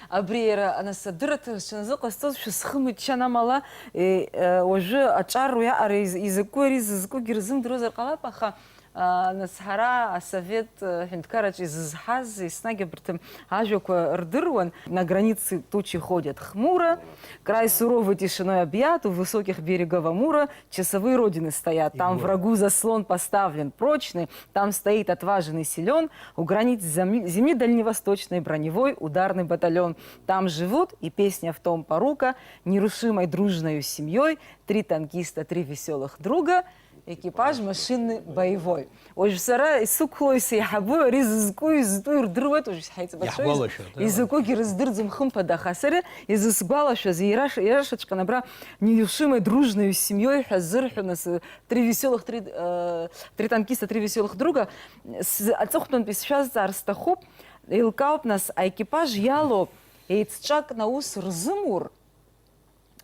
Абри иара, нас, адырраҭара сҽаназыҟасҵозшәа схы мыччан амала, е, е, уажәы аҿар уиаҟара из-, изакәу иара изызкугьы рзымдыруазар ҟалап, аха, а, нас ҳара асовет, э, ҳәынҭқарраҿы изызҳаз, еснагь абарҭ ажәақәа рдыруан: «На границе тучи ходят хмуро, край суровый тишиной объят, у высоких берегов Амура часовые Родины стоят. Там Игура. Врагу заслон поставлен прочный, там стоит отважен и силён, у границ зами-, земли дальневосточной броневой ударный батальон. Там живут, и песня в том порука, нерушимой дружною семьёй, три танкиста, три весёлых друга, экипаж машины боевой». Уажә сара исықәлоу, исеиҳабу, ари зызку, изтәу ирдыруеит, уажә ҳаиҵбацәоу из-, Иаҳгәалашәоит, ала. Изакәугьы рыздырӡом, хымԥада, аха сара изысгәалашәаз, иара ш-, иара шаҵәҟьаны абра «нерушимой дружною семьёй» ҳәа зырҳәо, нас, три весёлых, три, э, три танкиста, три весёлых друга, с-, аҵыхәтәантәи сшәазҵаар сҭахуп, еилкаауп, нас, аекипаж иалоу еицҿакны аус рзымур,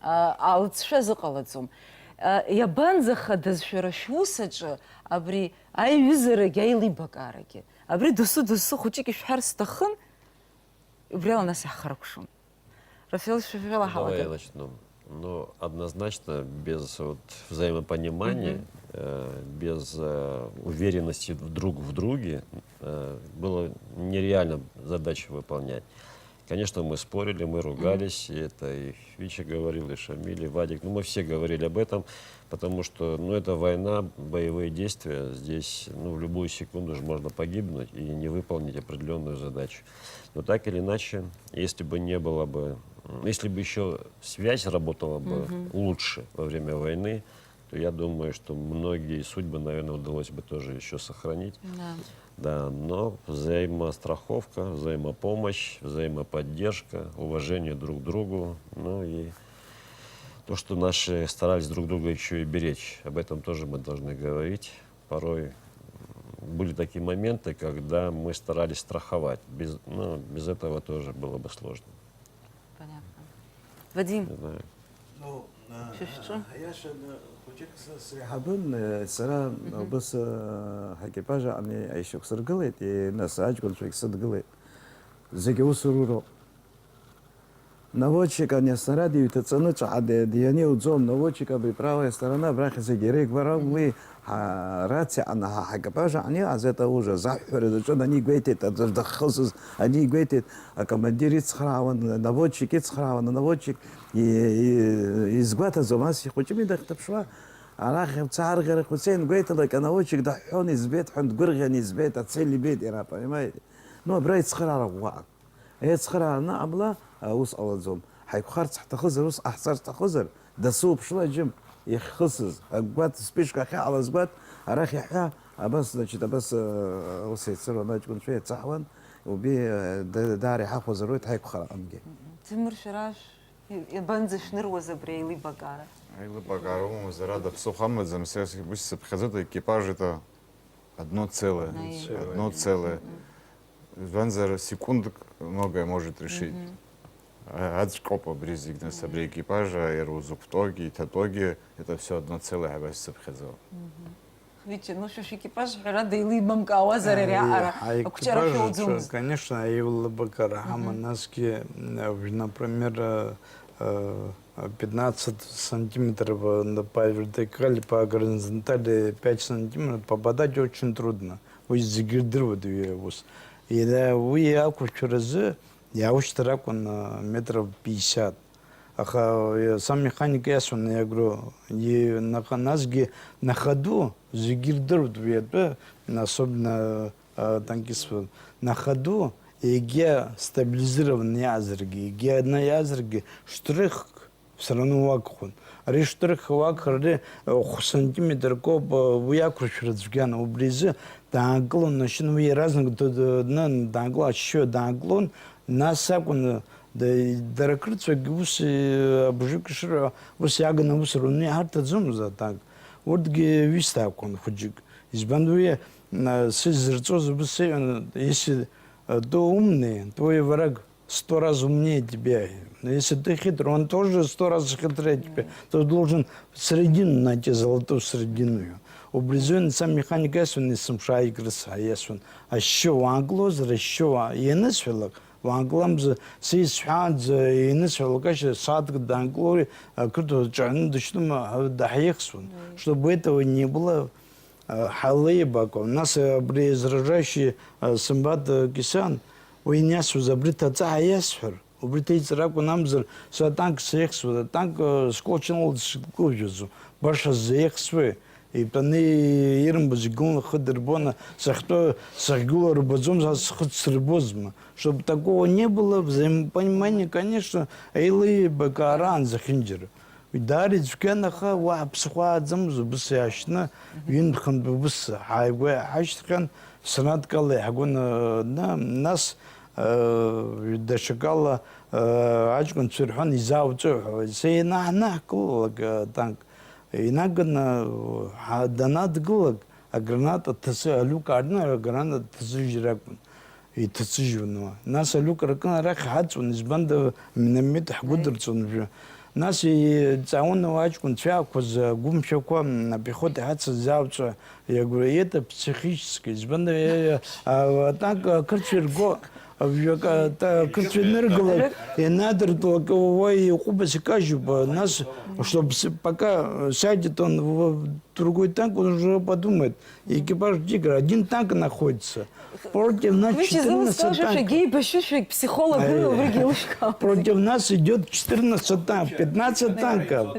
а, алҵшәа зыҟалаӡом. А, иабанӡахадаз шәара шәус аҿы абри аиҩызарагьы аилибакаарагьы? Абри досу-досу хәыҷык ишәҳәар сҭахын, убриала нас иаҳхаркәшон. Рафаел, шәа-, шәа-, шәа-, Ну, давай я ҳалагап. Начну. Ну, однозначно, без вот взаимопонимания, Мгм. э, без, э, уверенности в друг в друге, э, было нереально задачу выполнять. Конечно, мы спорили, мы Мгм. ругались, и это и Вича говорил, и Шамиль, и Вадик. Ну, мы все говорили об этом, потому что, ну, это война, боевые действия. Здесь, ну, в любую секунду же можно погибнуть и не выполнить определённую задачу. Но так или иначе, если бы не было бы, м, если бы ещё связь работала бы Мгм. лучше во время войны, то я думаю, что многие судьбы, наверное, удалось бы тоже ещё сохранить. Да. Да, но взаимостраховка, взаимопомощь, взаимоподдержка, уважение друг к другу, ну и то, что наши старались друг друга ещё и беречь, об этом тоже мы должны говорить. Порой, м, были такие моменты, когда мы старались страховать. Без, ну, без этого тоже было бы сложно. Понятно. Вадим. Не знаю. Ну, э, Шәышәҿы? Аиашаны, хәыҷык сы-, среиҳабын, э, сара Мгм. убыс, э, ҳаекипаж аҟны аишьақәсыргылеит, и-, нас аҷкәынцәагь сыдгылеит. Зегьы аус руроуп. Наводчик ани аснарад иҩҭаҵаны ҿаҳа де-, ианиуӡом, наводчик абри правая сторона, абрахь зегьы иреигәарам уи, ҳа-, рациа ана ҳа-, ҳаекипаж аниҟаз, это ужас, аҳәҳәара даҿын, ани игәеиҭеит, аӡәыр даххысыз, ани игәеиҭеит, акомандир ицхраауан, наводчик ицхраауан, анаводчик и-, и-, изгәаҭаӡом, ас ихәыҷыми дахьҭаԥшуа, арахь уца арӷьарахь уцеин, гәеиҭалак, анаводчик даҳәҳәон, избеит ҳәа дгәырӷьан избеит, ацель ибеит иара, понимаете? Ну, абра ицхыраара ӷәӷәаан. Еицхыраара аныҟамла, аус ҟалаӡом. Ҳаиқәхарц ҳҭахызар, ус ҟаҳҵар сҭахызар, дасу уԥшла, џьым, иахьхысыз, агәгәаҭ, спичка ахьыҟалаз гәаҭ, арахь иаҳәа, абас, значит, абас, э, ус еицыруан аҷкәынцәа еицаҳуан, убри, э, да-, даара иҳахәозар уеит ҳаиқәхараҟынгьы. Ҭемыр, шәара шә-, иабанӡашәныруаз абри аилибакаара? Аилибакаара умамзар ада ԥсыхәа амаӡам, сара ус исыԥхьаӡоит, аекипаж это одно целое. Одно целое. Одно целое. Мгм. Избанзар, секундк многое может решить. Мгм. А, аӡәк ауп абри зегь, нас, абри аекипаж, иара узықәтәоугьы, иҭатәоугьы, это всё одно целое ҳәа исыԥхьаӡо. Мгм. Витя, ну, шәа шәекипаж, ҳәарада, еилибамкаауазар ари аҟара, ҳаекипаж, акәҷара шәоуӡомызт. Конечно, аилибакаара ҳаман, насгьы, м, например, э, э, пятнадцать сантиметров, э, на, по вертикали, по горизонтали пять сантиметров попадать очень трудно. Уи зегьы ирдыруеит уи аус. Иара уи ақәыршәаразы иааушьҭыр акәын, э, метров пятьдесят. Аха, э, сам механик иасуан, я говорю, и на-, насгьы на ходу зегьы ирдыруеит уи атәы, особенно, э, танкистцәа. На ходу егьа стабилизированный иаазаргьы, егьа ана иаазаргьы, штрихк все равно уагхон. Ари штрих уагхар, ари, э, хә-, сантиметрк ауп, э, уи ақәыршәара цәгьан. Убри изы даанкылон, машьына уи иаразнак д-, д-, днын, даанкылон, ашьшьыҳәа даанкылон, нас акәын, э, да-, дара акырцәагьы ус, э, абжак шырҳәо, ус иаганы аус руны иҳарҭаӡомызт атанк. Урҭгьы ҩысҭаақәан хәыҷык. Избан уи, э, сыззырҵоз убыс иҳәон, если, э, то умный, то и враг сто раз умнее тебя. Если ты хитрый, он тоже сто раз хитрее тебя. Ты должен в середину найти, золотую середину. Убри азы сам механик иасуан, есымша аикрыса иасуан. Ашьшьы уаанкылозар, ашьшьы уа-, ианысҳәалак, уаанкыламзар, са исҳәаанӡа ианысҳәалак, ашьа сааҭк даанкылои, ақырҭуа ҿаҳәаны дышьҭоума, ҳәа даҳихсуан. Чтобы этого не было, Ҳалеибакуан. Нас абри изражающий, э, сымбат, э, Кисан, уи иниасуаз абри ҭаҵа ҳаиасҳәар, убри ҭеиҵар акәын, амзар, са атанк сеихсуан, атанк, э, скәалчанла дсыкәыжәаӡом, баша сзеихсуеи? Итәаны ирымбоз игылан, лхы дырбон, сахьтәоу сахьгылоу рбаӡом, са схы дсырбозма? Чтобы такого не было, взаимопонимание, конечно, еилеибакаараан зехьынџьара. Уи даара ицәгьан, аха уаҳа ԥсыхәа ааӡамызт, убыс иаашьны, ҩынтә-хынтә убыс ҳааигәа иаҳашьҭхьан, снаҭкала иаҳгон, э, на-, нас, э, даҽакала, э, аҷкәынцәа ирҳәон, изаауҵәы ҳәа. Са ианаҳ-, ианаҳкылалак, э, танк, инаганы, э, ҳа-, данадгылак, аграната ҭасы, алиук аартны аграната дҭасыжьыр акәын. Иҭацыжьуан уа. Нас алиук ркын арахь ҳаҵуан, избанда миномет ҳгәыдырҵон уажәы. Нас иҵаауан уа аҷкәынцәа иаақәыз агәымшәақәа, м, апехота иҳацыз зауҵәа, я говорю, это психическое, избанда, э, а, атанк ақырҭцәа ирго, а, жәак, а, та-, ақырҭцәа иныргылак, инадыртәалак, уа иҟәыбаса икажьуп, а, нас, чтобы с-, пока сядет он в другой танк, он уже подумает, экипаж «Тигра», один танк находится. Против нас четырнадцать танков. Шәагьеибашьышәагь психологын, убригьы еилышәкаауан. Против нас идёт четырнадцать танков, пятнадцать танков.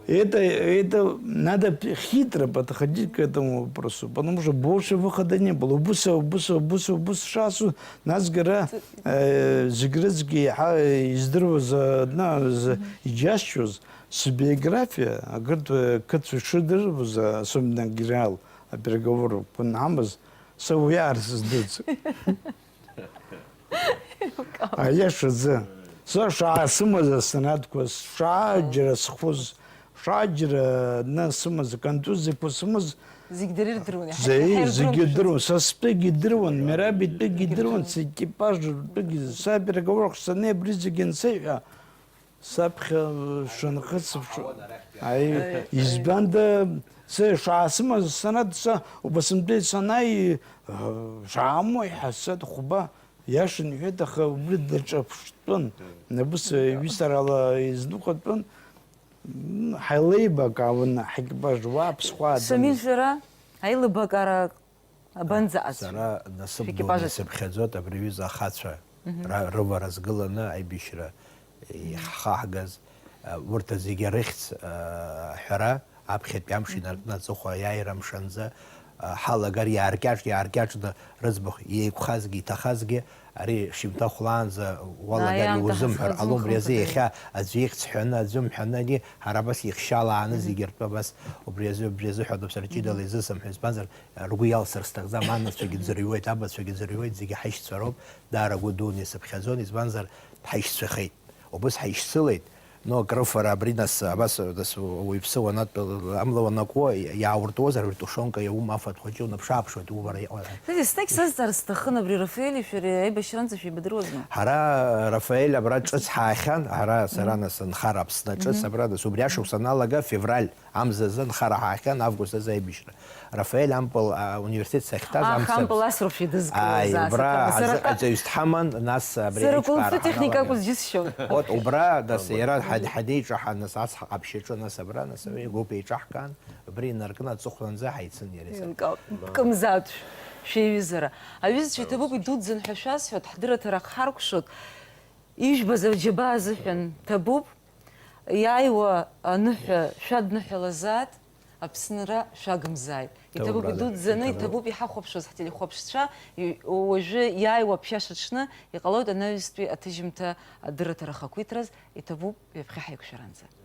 Это, это надо хитро подходить к этому вопросу, потому что больше выхода не было. Убыс, убыс, убыс, убыс шасу, нас гара, э, зегь рыцкьа иаҳа издыруаз, э, на, з-, иџьасшьоз, сбиографиа, ақырҭуа қыҭцәа шыдыруаз, особенно генерал, апереговорқәа анҳамаз, са уи ар сыздырӡ. Аиашазы, са шаасымаз аснаҭқәа, шааџьара схәыз, шааџьара, на, сымаз, аконтузиақәа сымаз, зегь дара ирдыруан, зегь, иаҳа ирдыруан, зегь ирдыруан, са стәыгь идыруан, Мераб итәыгь идыруан, секипаж ртәыгь, са апереговорқәа саннеи абри зегь ансеиҳәа, Саԥхьа шәынхыҵ, аи, избанда, сэ шаасымаз санад, са убасынтәи санааи, шаамои ҳәа сыҭ хәба Иашан иҳәеит, аха убри даҿаԥштәын. Абыс ҩысарала изныҟәатәын. М, ҳаилеибакаауан ҳекипаж, уа аԥсхәа Шамиль, ааданы. Шәара аилибакаара абанӡаҟаз? Сара насыԥ дуны исыԥхьаӡоит абри аҩыза ахацәа ра-, рывара згыланы аибашьра иаҳхаҳгаз, а, урҭ зегьы рыхьӡ, а, аҳәара, аԥхьатәи амш инаркны аҵыхәа аиааира мшанӡа, а, ҳалагар иааркьаҿ-, иааркьаҿны рыӡбахә еиқәхазгьы иҭахазгьы, ари шьымҭа хәлаанӡа уалагар Ааи, аамҭа иузымҳәар ҟалом, убри азы ҳазхымхымхит, иахьа аӡәы ихьӡ ҳәаны, аӡәы мҳәаны, ани ҳара абас ихшьалааны зегьы ртәы абас убри азы, убри азыҳәа дыԥсырҷыдала изысымҳәо, избанзар, ргәы иалсыр сҭахӡам, анацәагьы ӡырҩуеит, абацәагьы ӡырҩуеит, зегьы ҳаишьцәа роуп, даара агәы дуны исыԥхьаӡон, избанзар, ҳаишьцәахеит. Убыс ҳаишьцылеит, но акрыфара абри нас, абас, нас уаҩԥсы уанатәа, амла уанакуа, иаауртуазар, уи тушонка иаума, афатә хәыҷы унаԥшааԥшуеит, увара иҟалаз. Кстати, еснагь сазҵаар сҭахын абри Рафаели шәареи аибашьраанӡа шәеибадыруазма? Ҳара Рафаель абра ҿыц ҳаахьан, ҳара сара нас нхара Аԥсны ҿыц абра, нас убри ашықәс аналага, февраль амзазы нхара ҳаахьан, август азы аибашьра. Рафаель ампыл, а, университет сахьҭаз, Аха амца-, ампыл асроуп шәидызкылаз, ааи, ас убра аҭамыз. Сара азыҟаҵаҩыс дҳаман, нас абри Сара аиҿкаара культур техника ҳаналага. Акәыз џьысшьон. Вот убра, нас иара ҳа-, ҳадеиҿаҳан, нас ацҳа ҟаԥшь аҿы, нас абра, нас абри агруп еиҿаҳкаан, убри инаркны аҵыхәтәанӡа ҳаицын иареи сареи. Инкал-, кымзаатә шәеиҩызара. Аҩызцәа иҭабуп идуӡӡан ҳәа шәасҳәоит, ҳдырраҭара ахҳаркәшоит. Ижәбаз аџьабаа азыҳәан ҭабуп, иааиуа аныҳәа шәадныҳәалазааит, Аԥсныра шәагымзааит. Иҭабуп идуӡӡаны, иҭабуп иҳахәаԥшуаз ҳтелехәаԥшцәа, и-, уажәы иааиуа аԥжәаша аҽны, иҟалоит анаҩстәи аҭыжьымҭа адырраҭара ахақәиҭраз, иҭабуп ҩаԥхьа ҳаиқәшәаранӡа.